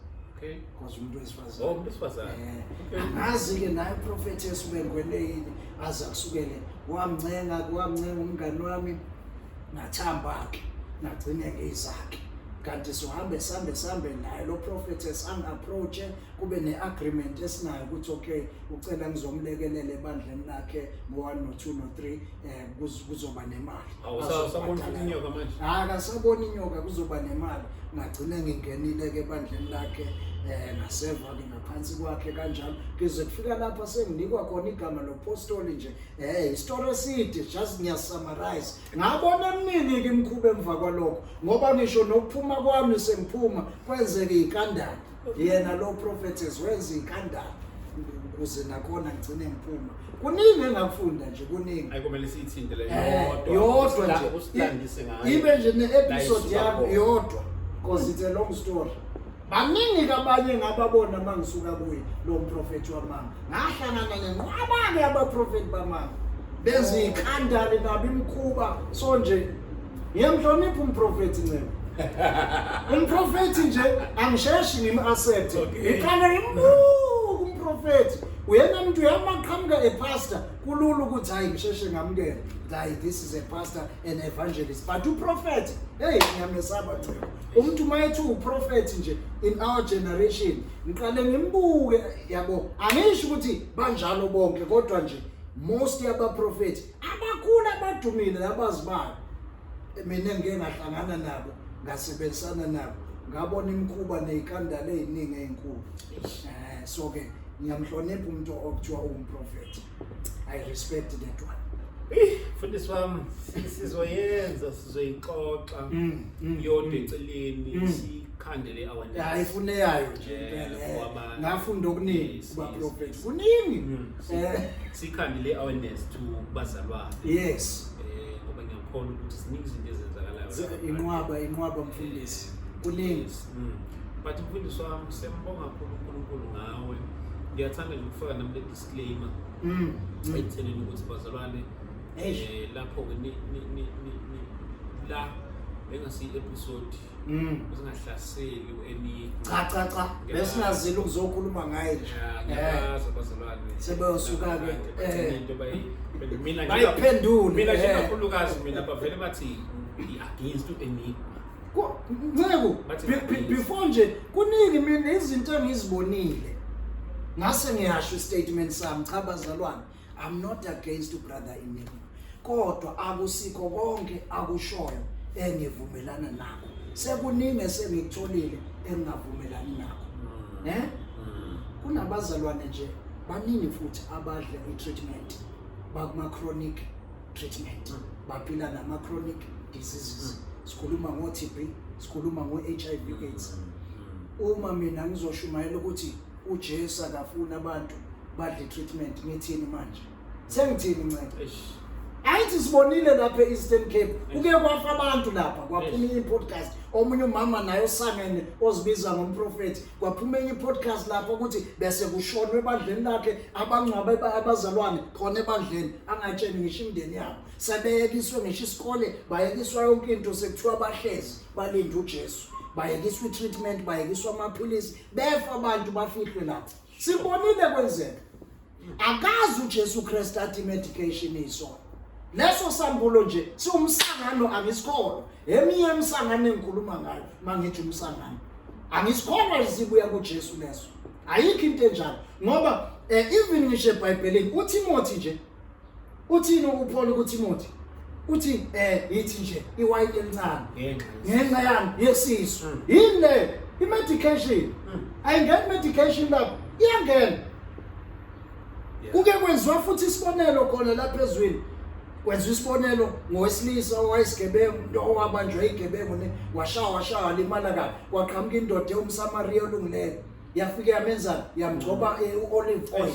because umuntu wesifazane. Oh, umuntu wesifazane. Angazi ke naye prophetess ubengwene yini aze akusukele. Wamncenga, wamncenga umngani wami, ngathamba ke, ngagcine ngizakhe. Kanti sohambe sambe sambe naye lo prophetess, angi-approach, kube ne-agreement esinayo ukuthi okay, ucela ngizomlekelela ebandleni lakhe ngo-1 no-2 no-3, kuzoba nemali. Awusabona futhi inyoka manje? Hayi, akasabona inyoka, kuzoba nemali. Ngagcine ngingenile-ke ebandleni lakhe, ngaseva ke ngaphansi kwakhe kanjalo, ngize kufika lapha senginikwa khona igama lopostoli nje. Isitori eside, just ngiyasummarize. Ngabona eminingi-ke imikhuba emva kwalokho, ngoba ngisho nokuphuma kwami, sengiphuma kwenzeke ikandala, yena lo prophetess wenza ikandala ukuze nakhona ngigcine ngiphuma. Kuningi engakufunda nje, kuningi. Ayi, kumele siyithinte le yodwa nje. Usilandise ngayo. Ibe nje ne-episode La isuka yami khona. yodwa, because it's a long story. Baningi kabanye ngababona uma ngisuka kuye lo mprofethi wamanga, ngahlangana nenqwaba-ke abaprofethi bamanga, benza iy'khandali nabo imikhuba. So nje ngiyamhlonipha umprofethi, ncebo, umprofethi nje angisheshi ngim-accept. Ngiqale ngimbuke umprofethi, uyena muntu uyamaqhamuka epastor, kulula ukuthi hayi, ngisheshe ngamukele, hayi, this is a pastor and evangelist, but uprofethi, hey, ngiyamesaba, ncebo. Umuntu uma ethi uprofethi nje in our generation, ngiqale ngimbuke, yabo. Angisho ukuthi banjalo bonke, kodwa nje most yabaprofethi abakhulu abadumile abazibayo, mina ngike ngahlangana nabo, ngasebenzisana nabo, ngabona imikhuba ney'kandala ey'ningi ey'nkulu. So ke ngiyamhlonipha umuntu okuthiwa uwumprofethi. I respect that one. Mfundisi wami, sizoyenza, sizoyixoxa yodwa eceleni, sikhandele awareness. Hayi, ifune yayo nje impela. For abantu. Ngafunda okuningi kubaprofethi, kuningi. Sikhandele awareness to bazalwane. Ngoba ngiyakholwa ukuthi ziningi izinto ezenzakalayo. Inqwaba, inqwaba, mfundisi, kuningi. Yes. But mfundisi wami, siyambonga kakhulu uNkulunkulu ngawe. Ngiyathanda nje ukufaka nami le disclaimer ekuthenini ukuthi bazalwane, Eish. lapho ke ni ni ni ni- ni la bengasi episode singahlaseli any. Cha, cha, cha, besingazile ukuzokhuluma ngaye nje. Ngiyabazi abazalwane. Sebeyosuka-ke, Bagcina into mina nje Bayiphendule, mina nje kakhulukazi mina bavele bathi against u-Enigma. Ncebo, Bathi please. before nje, kuningi mina izinto engizibonile, ngase ngiyasho istatement sami: cha bazalwane, I'm not against brother Enigma, kodwa akusikho konke akushoyo engivumelana nakho. Sekuningi esengikutholile engingavumelani nakho. Kunabazalwane nje baningi futhi abadla i-treatment, bakuma-chronic treatment, baphila nama-chronic diseases. Sikhuluma ngo-TB, sikhuluma ngo-HIV AIDS. Uma mina ngizoshumayela ukuthi uJesu akafuni abantu badle treatment, ngithini manje? Sengithini, ncebo? Eish. Ayithi sibonile lapha e-Eastern Cape kuke kwafa abantu lapha, kwaphuma enye i-podcast, omunye umama naye osangene ozibiza ngomprofethi, kwaphuma enye i-podcast lapho ukuthi bese kushonwe ebandleni lakhe, abangcwaba abazalwane khona ebandleni, angatsheni ngisho imindeni yabo, sebeyekiswe ngisho isikole, bayekiswa yonke into, sekuthiwa bahlezi balinde uJesu, bayekiswa i-treatment, bayekiswa amaphilisi, befa abantu bafihlwe lapho. Sibonile kwenzeka. Akazi uJesu Kristu athi medication iyisono. Leso sambulo nje siwumsangano, angisikholwa. Eminye imsangano engikhuluma ngayo, mangithi umsangano, angisikholwa sibuya kuJesu leso. Ayikho into enjalo, ngoba even ngisho eBhayibhelini uTimothy nje, uthini uPaul kuTimothy? Uthi yithi nje iwayini elincane ngenxa yani yesisu. Yini le i-medication? Ayingeni medication lapho, iyangena. Kuke kwenziwa futhi isibonelo khona lapha ezweni, kwenziwa isibonelo ngowesilisa owayesigebengu, umuntu owabanjwa igebengu ne washawa washawa walimala kabi, kwaqhamuka indoda ewumSamariya olungileyo, yafike yamenzani? Yamgcoba u-olive oil,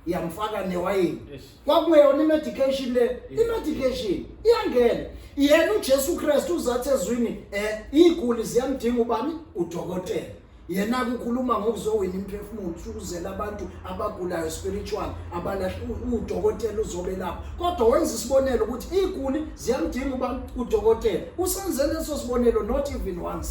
yamfaka newayini. Kwakungeyona i-medication le? I-medication iyangena. Yena uJesu Kristu uzathi ezwini iguli ziyamdinga ubani? Udokotela. Yena kukhuluma ngokuzowina imiphefumulo, usukuzela abantu abagulayo spiritual, abalahle udokotela uzobe lapho, kodwa wenza isibonelo ukuthi iguli ziyamdinga ubani? Udokotela. Usenze leso sibonelo not even once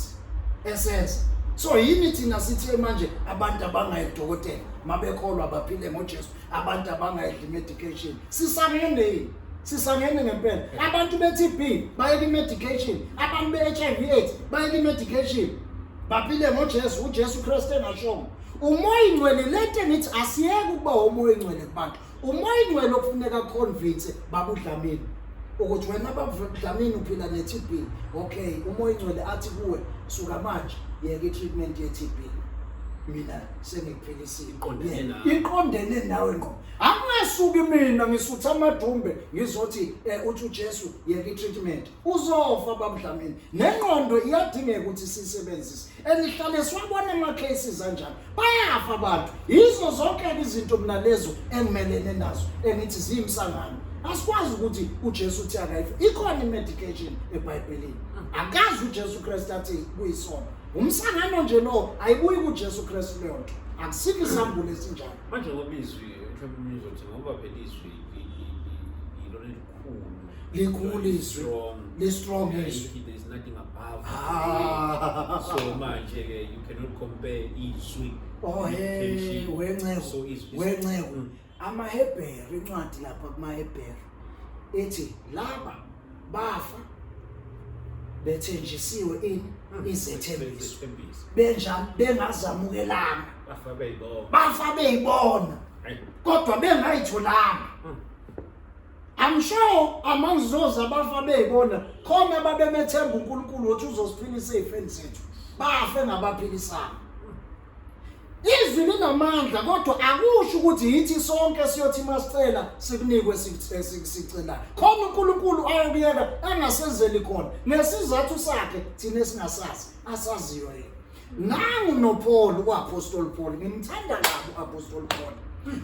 esenza. So yini thina sithi manje abantu abangayi kudokotela, mabekholwa baphile ngoJesu, abantu abangayidli medication? Sisangene yini? Sisangene ngempela. Abantu be-TB bayeka i-medication, abantu be-HIV AIDS bayeka i-medication, baphile ngoJesu, uJesu Kristu engashongo. Umoya ingcwele lento engithi asiyeke ukuba umoya ingcwele kubantu. Umoya ingcwele okufuneka convince babuDlamini ukuthi wena babuDlamini uphila ne-TB, okay, umoya ingcwele athi kuwe, suka manje yeka i-treatment ye-TB, mina sengikuphilisile. Iqondene nawe. Iqondene nawe ngqo. Akungasuki mina ngisutha amadumbe ngizothi uthi uJesu yeka i-treatment, uzofa babuDlamini. Nengqondo iyadingeka ukuthi siyisebenzise, and ihlale siwabona ama-cases anjalo, bayafa abantu. Yizo zonke izinto mina lezo engimelene nazo, engithi ziyimsangano. Asikwazi ukuthi uJesu uthi akayifa. Ikhona i-medication eBhayibhelini. Akazi uJesu Kristu athi kuyisono. Umsangano nje lo, ayibuyi kuJesu Kristu leyo nto, akusikho isambulo esinjalo. Manje ngoba izwi, mhlawumbe uzothi ngoba phela izwi yilona elikhulu. Likhulu izwi. Strong. Li-strong izwi. Ayikho, there is nothing above. Ah. So manje ke you cannot compare izwi Oh hey. medication. Wencebo. So izwi Wencebo. AmaHebheru, incwadi lapha kumaHebheru ithi laba bafa bethenjisiwe ini? Izethembiso. Izethembiso. Benjani? Bengazamukelanga. Bafa beyibona. Bafa beyibona Hayi. kodwa bengayitholanga. I'm sure among those abafa beyibona khona babemethemba uNkulunkulu ukuthi uzosiphilisa ezifeni zethu, bafe ngabaphilisana. Izwi linamandla, kodwa akusho ukuthi yithi sonke siyothi masicela sikunikwe sicelayo. Khona uNkulunkulu ayokuyeka angasenzeli khona nesizathu sakhe thina esingasazi, asaziyo yena. Nangu noPaul, uApostle Paul, ngimthanda kabi uApostle Paul.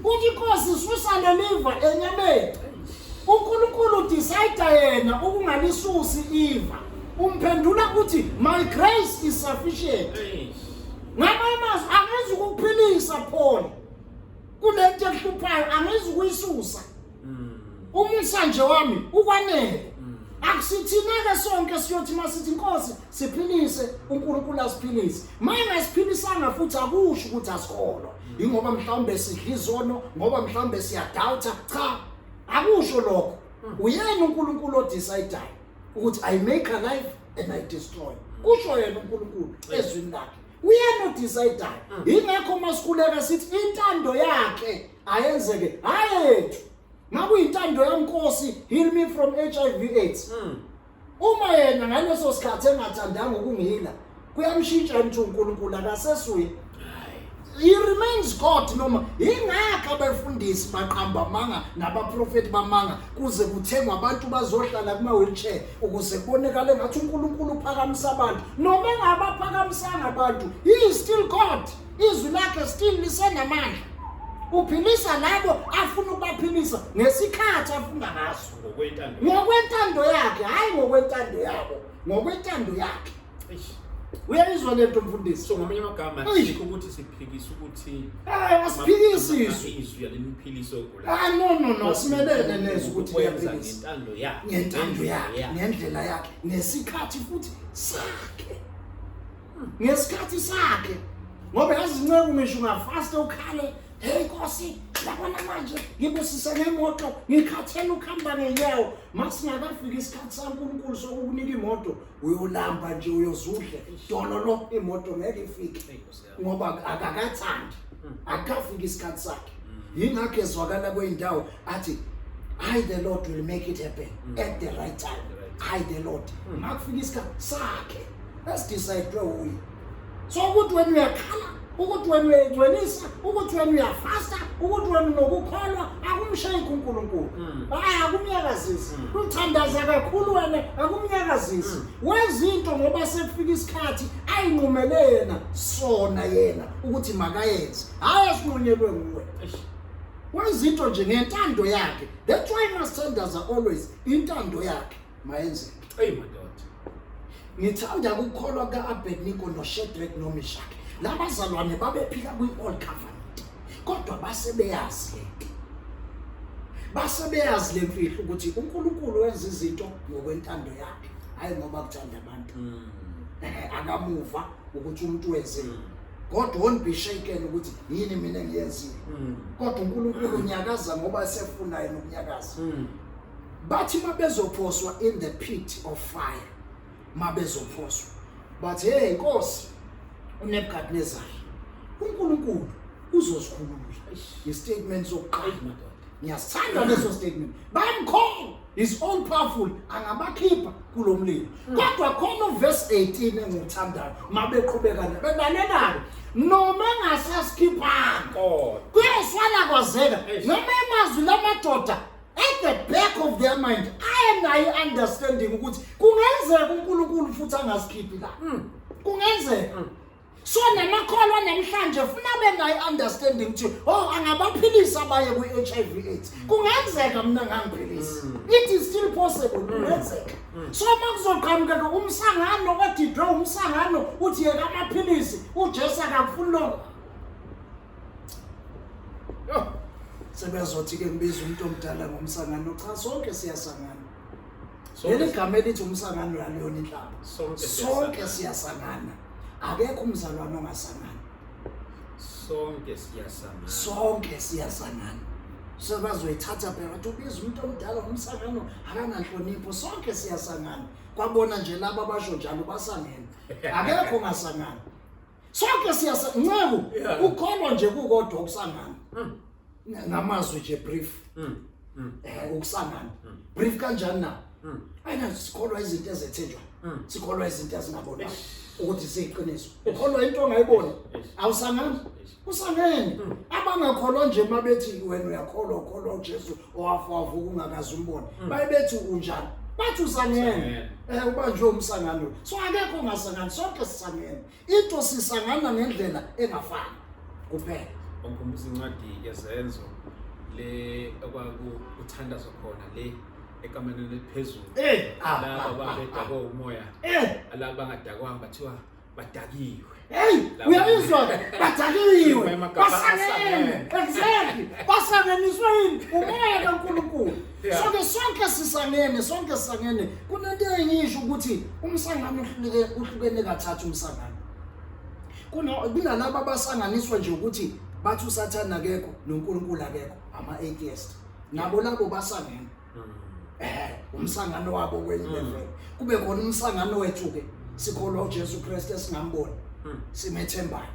Uthi inkosi susa leliva enyameni. uNkulunkulu decide yena ukungalisusi iva, umphendula uthi, "My grace is sufficient." Ngamanye amazwi, angezi ukukuphilisa Paul kulento ekuhluphayo, angezi ukuyisusa, umusa nje wami ukwanele. Akusithina-ke sonke siyothi masithi inkosi siphilise, uNkulunkulu asiphilise. Ma engasiphilisanga futhi akusho ukuthi asikholwa, ingoba mhlawumbe sidla izono, ngoba mhlawumbe siyadoubta. Cha, akusho lokho. Uyena uNkulunkulu odecidayo ukuthi I make alive and I destroy. Kusho yena uNkulunkulu ezwini lakhe, uyena odecidayo. Ingakho masikhuleka sithi intando yakhe ayenzeke, hayi yethu. Ngakuyintando yami, heal me from HIV AIDS. Uma yena ngaleso sikhathi engathandanga ukungiheala, kuyamshintsha nje uNkulunkulu? Akasesuye, he remains God. Noma ingakho abefundisi baqamba amanga nabaprofeti bamanga, kuze kuthengwa abantu bazohlala kuma wheelchair ukuze kubonakale ngathi uNkulunkulu uphakamisa abantu, noma engabaphakamisanga abantu, he is still God. Izwi lakhe still lisenamandla. Uphilisa labo afuna ukubaphilisa ngesikhathi afuna ngaso. Ngokwentando. Ngokwentando yakhe, hayi ngokwentando yabo, ngokwentando yakhe. Eish. Uyayizwa lento mfundisi? So ngamanye amagama Eish. sikho ukuthi siphikisa ukuthi Eh, asiphikisi izwi. izwi yalemphiliso ogulayo. Ah no no no, simelele nezwi ukuthi Ukwenza liyaphilisa. ngentando yakhe. Ngentando yakhe, ngendlela yakhe, ngesikhathi futhi sakhe. Ngesikhathi sakhe. Ngoba yazi inceku ngisho ungafasta ukhale, hey Nkosi, yabona manje ngibusise ngemoto, ngikhathele ukuhamba ngenyawo. Masingakafiki isikhathi saNkulunkulu sokukunika imoto, uyolamba nje uyozudle. Dololo imoto ngeke ifike. Eyi, Nkosi yami. Ngoba akakathandi, akafiki isikhathi sakhe. Yingakho ezwakala kweyindawo athi I the Lord will make it happen at the right time. I the Lord. Makufika isikhathi sakhe esidecide uye. So ukuthi wena uyakhala, ukuthi wena uyayingcwelisa, ukuthi wena uyafasta, ukuthi wena unokukholwa, akumshayiki uNkulunkulu. Hayi, akumnyakazisi. Uthandaza kakhulu wena, akumnyakazisi. Wenza into ngoba sekufika isikhathi ayinqumele yena sona yena ukuthi makayenze. Hayi asinqunyelwe nguwe. Eish. Wenza into nje ngentando yakhe. That's why masithandaza always intando yakhe mayenzeke. Eyi madoda. Ngithanda ukukholwa ka-Abednego noShadrach noMeshach. Labazalwane babephila kwi-Old Covenant, kodwa basebeyazi lento. Basebeyazi le mfihlo ukuthi uNkulunkulu wenza izinto ngokwentando yakhe, hayi ngoba kuthanda abantu. Akamuva ukuthi umuntu wenzeni. God won't be shaken ukuthi yini mina engiyenzile. Kodwa uNkulunkulu unyakaza ngoba esefuna yena ukunyakaza. Bathi mabezophoswa in the pit of fire, mabezophoswa bathi hey Nkosi uNebuchadnezzar, uNkulunkulu uzosikhulula. I-statement sokuqala. Eyi madoda. Ngiyasithanda leso statement. Bayamkholwa, is all powerful, angabakhipha kulomlilo. Kodwa khona uverse 18 engiwuthandayo, mabeqhubeka belalelana noma engasasikhiphanga Kodwa. kuyoswana kwazeka Eish. noma emazwi lamadoda at the back of their mind ayenayo i-understanding ukuthi kungenzeka uNkulunkulu futhi angasikhiphi la, kungenzeka. So namakholwa namhlanje funa benayo i-understanding ukuthi oh angabaphilisa abaye kwi-HIV AIDS, kungenzeka mina ngangiphilisa, it is still possible, kungenzeka. So uma kuzoqhamuka umsangano odidwe umsangano uthi yeka amaphilisi, uJesu akakufuni lokho. Yo. Sebezothi ke ngibiza umuntu omdala ngomsangano. Cha, sonke siyasangana. Sonke. Leli gama elithi umsangano laliyona inhlamba. Sonke Sonke siyasangana. siyasangana, akekho umzalwane ongasangani. Sonke siyasangana. Sonke siyasangana. Sebazoyithatha phela bathi ubiza umuntu omdala ngomsangano, akananhlonipho. Sonke siyasangana. Kwabona nje laba abasho njalo basangene, akekho ongasangani, sonke siyasa nceku. Ukholwa nje kukodwa ukusangana. Ngamazwi nje brief, ukusangana brief kanjani na? Ayina, sikholwa izinto ezethenjwa, sikholwa izinto ezingabonwayo ukuthi ziyiqiniso. Ukholwa into ongayiboni, awusangani, usangene. Abangakholwa nje mabethi wena uyakholwa, ukholwa uJesu owafa wavuka ungakaze umbone, baye bethi unjani? Bathi usangene. Usangene. Ubanjwe umsangano. So akekho ongasangani, sonke sisangene. Into sisangana ngendlela engafani kuphela. Ungikhumbuza incwadi yeZenzo le okwakuthandazwa khona le ekamelweni eliphezulu. Eh ah, Laba babedakwe umoya, laba bangadakwanga bathiwa badakiwe. Hey, Laba- uyayizwa badakiwe, Amagama basangene. asangene. Exactly, basanganiswe yini? Umoya kaNkulunkulu. Sonke sonke sisangene, sonke sisangene. Kunento engisho ukuthi umsangano uhlukene kathathu umsangano. Kunalabo abasanganiswa nje ukuthi bathi uSathane akekho noNkulunkulu akekho, ama-atheist. Nabo labo basangene, umsangano wabo kwenye level. Kube khona umsangano wethu ke, sikholwa uJesu Kristu esingamboni, simethembayo.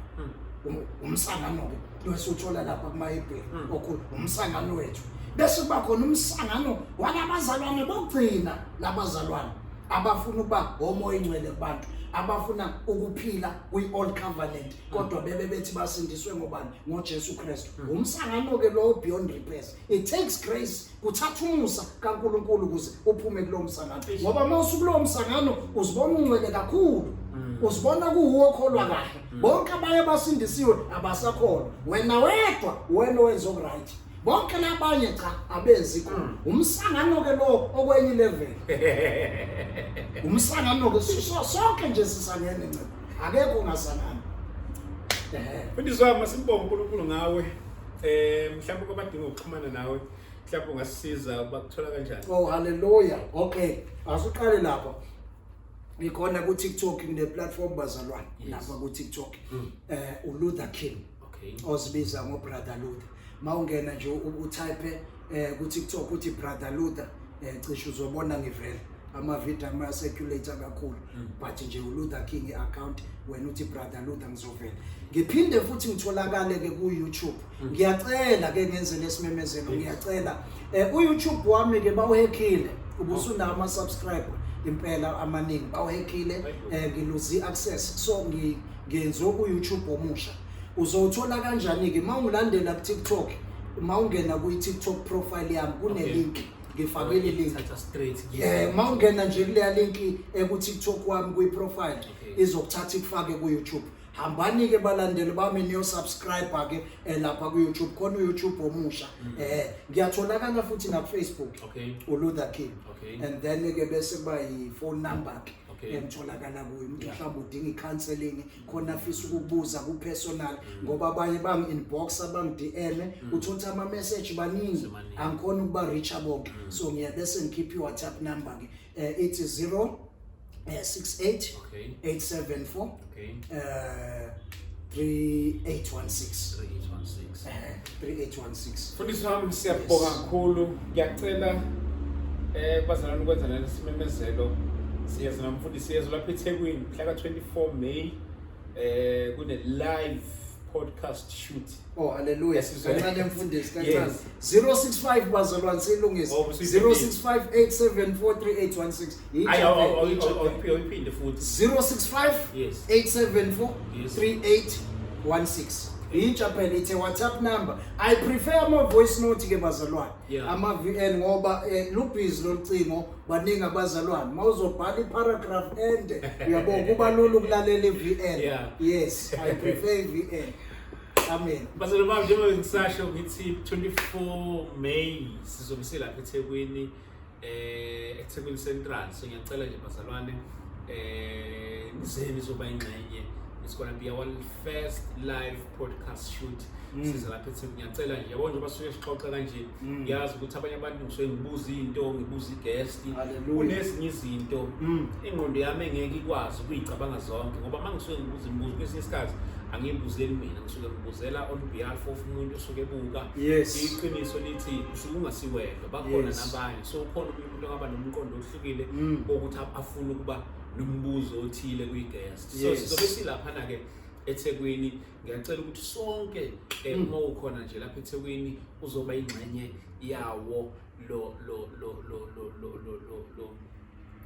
Umsangano ke lo esuthola lapha kumaHebheru okhulu, umsangano wethu. Bese kuba khona umsangano walabazalwane bokugcina, labazalwane Abafuna ukuba omoya ingcwele kubantu, abafuna ukuphila kwi-old covenant, kodwa bebe bethi basindiswe ngobani? NgoJesu Kristu. Umsangano ke lo beyond repairs. It takes grace, kuthatha umusa kaNkulunkulu ukuze uphume kulowo msangano, ngoba uma usukulowo msangano uzibona ungcwele kakhulu, uzibona kuwuwo okholwa kahle, bonke abaye basindisiwe abasakholwa, wena wedwa, wena owenza okuright, bonke labanye cha, abenzi khona. Umsangano ke lo okwenye level, umsangano ke. Sonke nje sisangene ncebo, akekho ongasangani. Mfundisi wami, masimbonge uNkulunkulu ngawe. Mhlawumbe kwabadinga ukuxhumana nawe, mhlawumbe ungasisiza, bakuthola kanjani? Oh, hallelujah. Okay, asuqale lapha. Ngikhona ku TikTok, ngine platform bazalwane lapha ku TikTok. uLuther King. Ozibiza ngo Brother Luther. Mawungena nje utype ku TikTok uthi Brother Luther, cishe uzobona ngivela ama video ama circulate kakhulu, but nje uLuther King account, wena uthi Brother Luther, ngizovela. Ngiphinde futhi ngitholakale ke ku YouTube. Ngiyacela ke ngenze lesimemezelo, ngiyacela, uYouTube wami ke bawuhackile, ubusunawo ama subscriber impela amaningi, bawuhackile, ngiluze access, so ngenze ku YouTube omusha. Uzowuthola kanjani ke? Mawungilandela ku TikTok, mawungena ku TikTok profile yami kune link, ngifakile link. Thatha straight. Mawungena nje kuleya link eku TikTok wami kwi profile, izokuthatha ikufake ku YouTube. Hambani ke balandeli bami niyo subscribe ke lapha ku YouTube, khona uYouTube omusha. Ngiyatholakala futhi na ku Facebook. uLuther King. And then ke bese kuba i phone number ke engitholakala kuyo. Umuntu mhlawumbe udinga i-counseling khona, afisa ukukubuza ku-personal, ngoba abanye bangi-inbox, abangi-DM, uthola ama-message baningi, Semaningi. angikhona ukuba reacha bonke, so ngiya bese ngikhipha i-WhatsApp number ke, ithi 0 68 874 3816. 3816. 3816. Mfundisi wami, siyabonga kakhulu. Ngiyacela bazalwane ukwenza lesimemezelo. Siyeza nomfundisi, siyeza lapha eThekwini mhla ka 24 May, kune live podcast shoot. Oh, hallelujah. Kancane mfundisi, kancane. 065 bazalwane, silungise. Oh, usuyiphendile. 065 874 3816. Ayi, awuyiphinde futhi. 065 874 3816. Intsha phela, ithe WhatsApp number. I prefer ama voice note ke bazalwane. Ama VN ngoba lubhizi lolucingo, baningi abazalwane. Mawuzobhala iparagraph ende, uyabo, kuba lula ukulalela iVN. Yes, I prefer iVN. Amen. Bazalwane bami, njengoba ngisasho ngithi 24 May sizobe silapha eThekwini, eThekwini Central. So ngiyacela nje bazalwane, nize nizoba ingxenye. It's gonna be our first live podcast shoot. Siza lapha eThekwini. Ngiyacela nje, yabo, njengoba suke sixoxa kanje, ngiyazi ukuthi abanye abantu ngisuke ngibuza into, ngibuza i-guest. Hallelujah. Kunezinye izinto ingqondo yami engeke ikwazi ukuyicabanga zonke, ngoba uma ngisuke ngibuza imibuzo kwesinye isikhathi angiyibuzeli mina, ngisuke ngibuzela on behalf of umuntu osuke ebuka. Iqiniso lithi usuke ungasiwedwa, bakhona nabanye, so ukhona omunye umuntu ongaba nomqondo ohlukile wokuthi afune ukuba nombuzo othile kwi-guest. So sizobe silaphana-ke eThekwini. Ngiyacela ukuthi sonke, uma ukhona nje lapha eThekwini, uzoba ingxenye yawo lo lo lo lo lo lo lo lo lo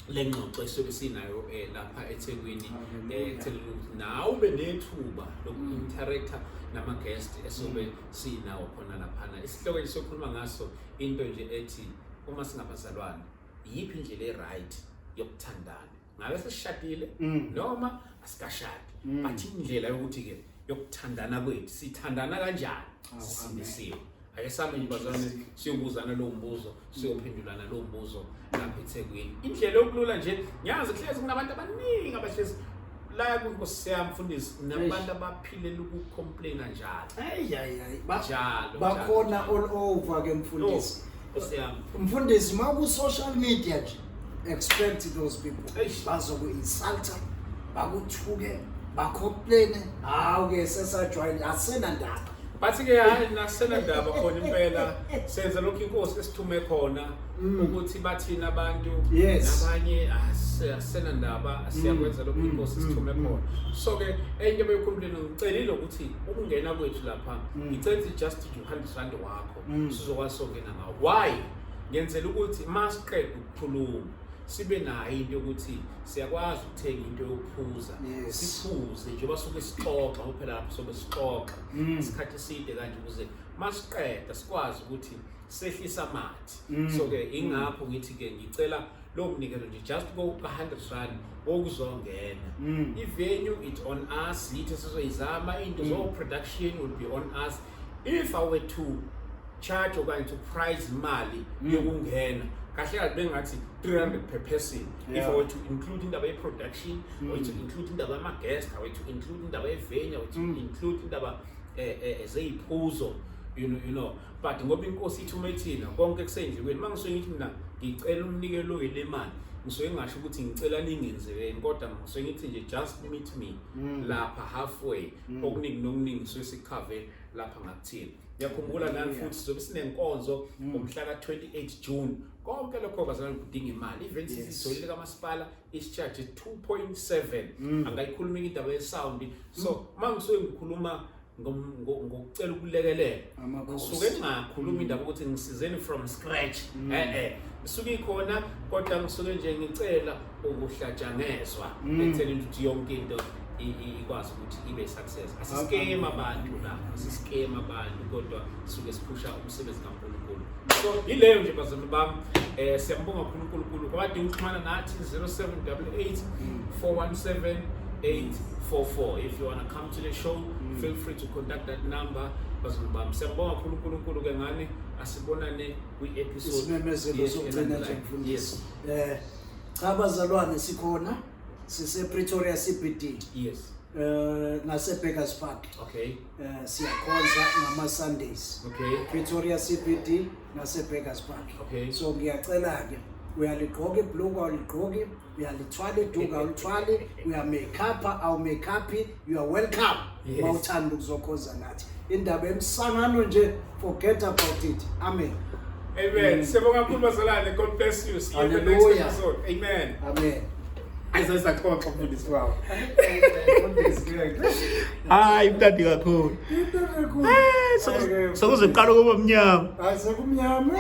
lengxoxo esuke sinayo lapha eThekwini. Hallelujah. Ekutheni ukuthi nawe ube nethuba loku-interacta nama-guest esobe sinawo khona laphana. Isihloko esiyokhuluma ngaso into nje ethi uma singabazalwane, iyiphi indlela e-right yokuthandana, ngabe sesishadile noma asikashadi, but indlela yokuthi-ke yokuthandana kwethu, sithandana kanjani Oh, sisindisiwe. Ake same nje bazalwane, siyobuzana lowo mbuzo, siyophendulana lowo mbuzo lapha eThekwini. Indlela yokulula nje, ngiyazi kuhlezi kunabantu abaningi abahlezi la kwinkosi yami mfundisi, nabantu abaphilela ukucomplaina njalo. Ay ay ay. Njalo, Bakhona njalo. all over ke mfundisi. Oh, Nkosi yami. Mfundisi, ma ku social media nje, expect those people. Eish. Bazoku-insulta, bakuthuke, bacomplain. Hawu ke, sesajwayele, asenandaba. Bathi-ke hayi, nasenandaba khona impela, senza lokhu inkosi esithume khona ukuthi bathini abantu. Nabanye asenandaba, siyakwenza lokhu inkosi esithume khona. So-ke enye into beyokhulumile, ngicelile ukuthi ukungena kwethu lapha, ngicela ukuthi just nje R100 wakho, sizokwazi songena ngawo. Why? Ngenzela ukuthi uma siqeda ukukhuluma Sibe nayo into yokuthi siyakwazi ukuthenga into yokuphuza, siphuze njengoba suke sixoxa, ngoba phela lapho sobe sixoxa isikhathi eside kanje, ukuze masiqeda sikwazi ukuthi sehlisa amathe. So ke ingakho ngithi ke ngicela lo mnikelo nje, just go ka-R100 wokuzongena. I-venue, it's on us, yithi sizoyizama into zo-production will be on us. If I were to charge okanye to price imali yokungena, kahle kahle bengathi 300 per person, if I were to include indaba ye-production, I were to include indaba yama-guest, I were to include indaba ye-venue, I were to include indaba zey'phuzo, but ngoba inkosi ithume thina, konke kusendlekweni. Uma ngisuke ngithi mina ngicela umnikelo yile mali, ngisuke ngingasho ukuthi ngicela ningenzeleni, kodwa ngisuke ngithi nje just meet me lapha halfway. Okuningi nokuningi ngisuke sikukhave lapha ngakuthina. Ngiyakhumbula nami futhi sizobe sinenkonzo ngomhla ka-28 June. Konke lokho, bazalwane, kudinga imali. Event sisitholile kamasipala, isi-charge 2.7. Angayikhuluma indaba ye-sound. So uma ngisuke ngikhuluma ngokucela ukulekelela, Amakhosi. ngisuke ngingakhuluma indaba ukuthi ngisizeni from scratch, isuke ikhona, kodwa ngisuke nje ngicela ukuhlatshangezwa ekutheni ukuthi yonke into ikwazi ukuthi ibe success. Asi-scam abantu la, asi-scam abantu, kodwa sisuke siphusha umsebenzi kaNkulunkulu. So yileyo nje, bazalwane bami. Siyambonga kakhulu uNkulunkulu. Kwabadinga ukuxhumana nathi, 0788 417 844. If you want to come to the show, feel free to contact that number. Bazalwane bami, siyambonga kakhulu uNkulunkulu ke ngani. Asibonane kwi-episode Isimemezelo sokugcina nje, elandelayo. mfundisi. Yes. Cha bazalwane, sikhona, sise Pretoria CBD, ngase Bakers Park. Siyakhonza ngama Sundays. Pretoria CBD ngase Bakers Park. So ngiyacela ke, uyaligqoka ibhluku, awuligqoki, uyalithwala iduku, awulithwali, uya-make-up, awu-make-up, you are welcome. Mawuthanda ukuzokhonza nathi. Indaba emsangano nje, forget about it. Amen. Amen. Siyabonga kakhulu, bazalwane. God bless you. See you in the next Hallelujah. episode. Amen. Amen. Ayisaxoxa mfundisi wami. Mfundisi. Hayi, mnandi kakhulu. Sokuze kuqala kuba mnyama. Hayi, sekumnyama.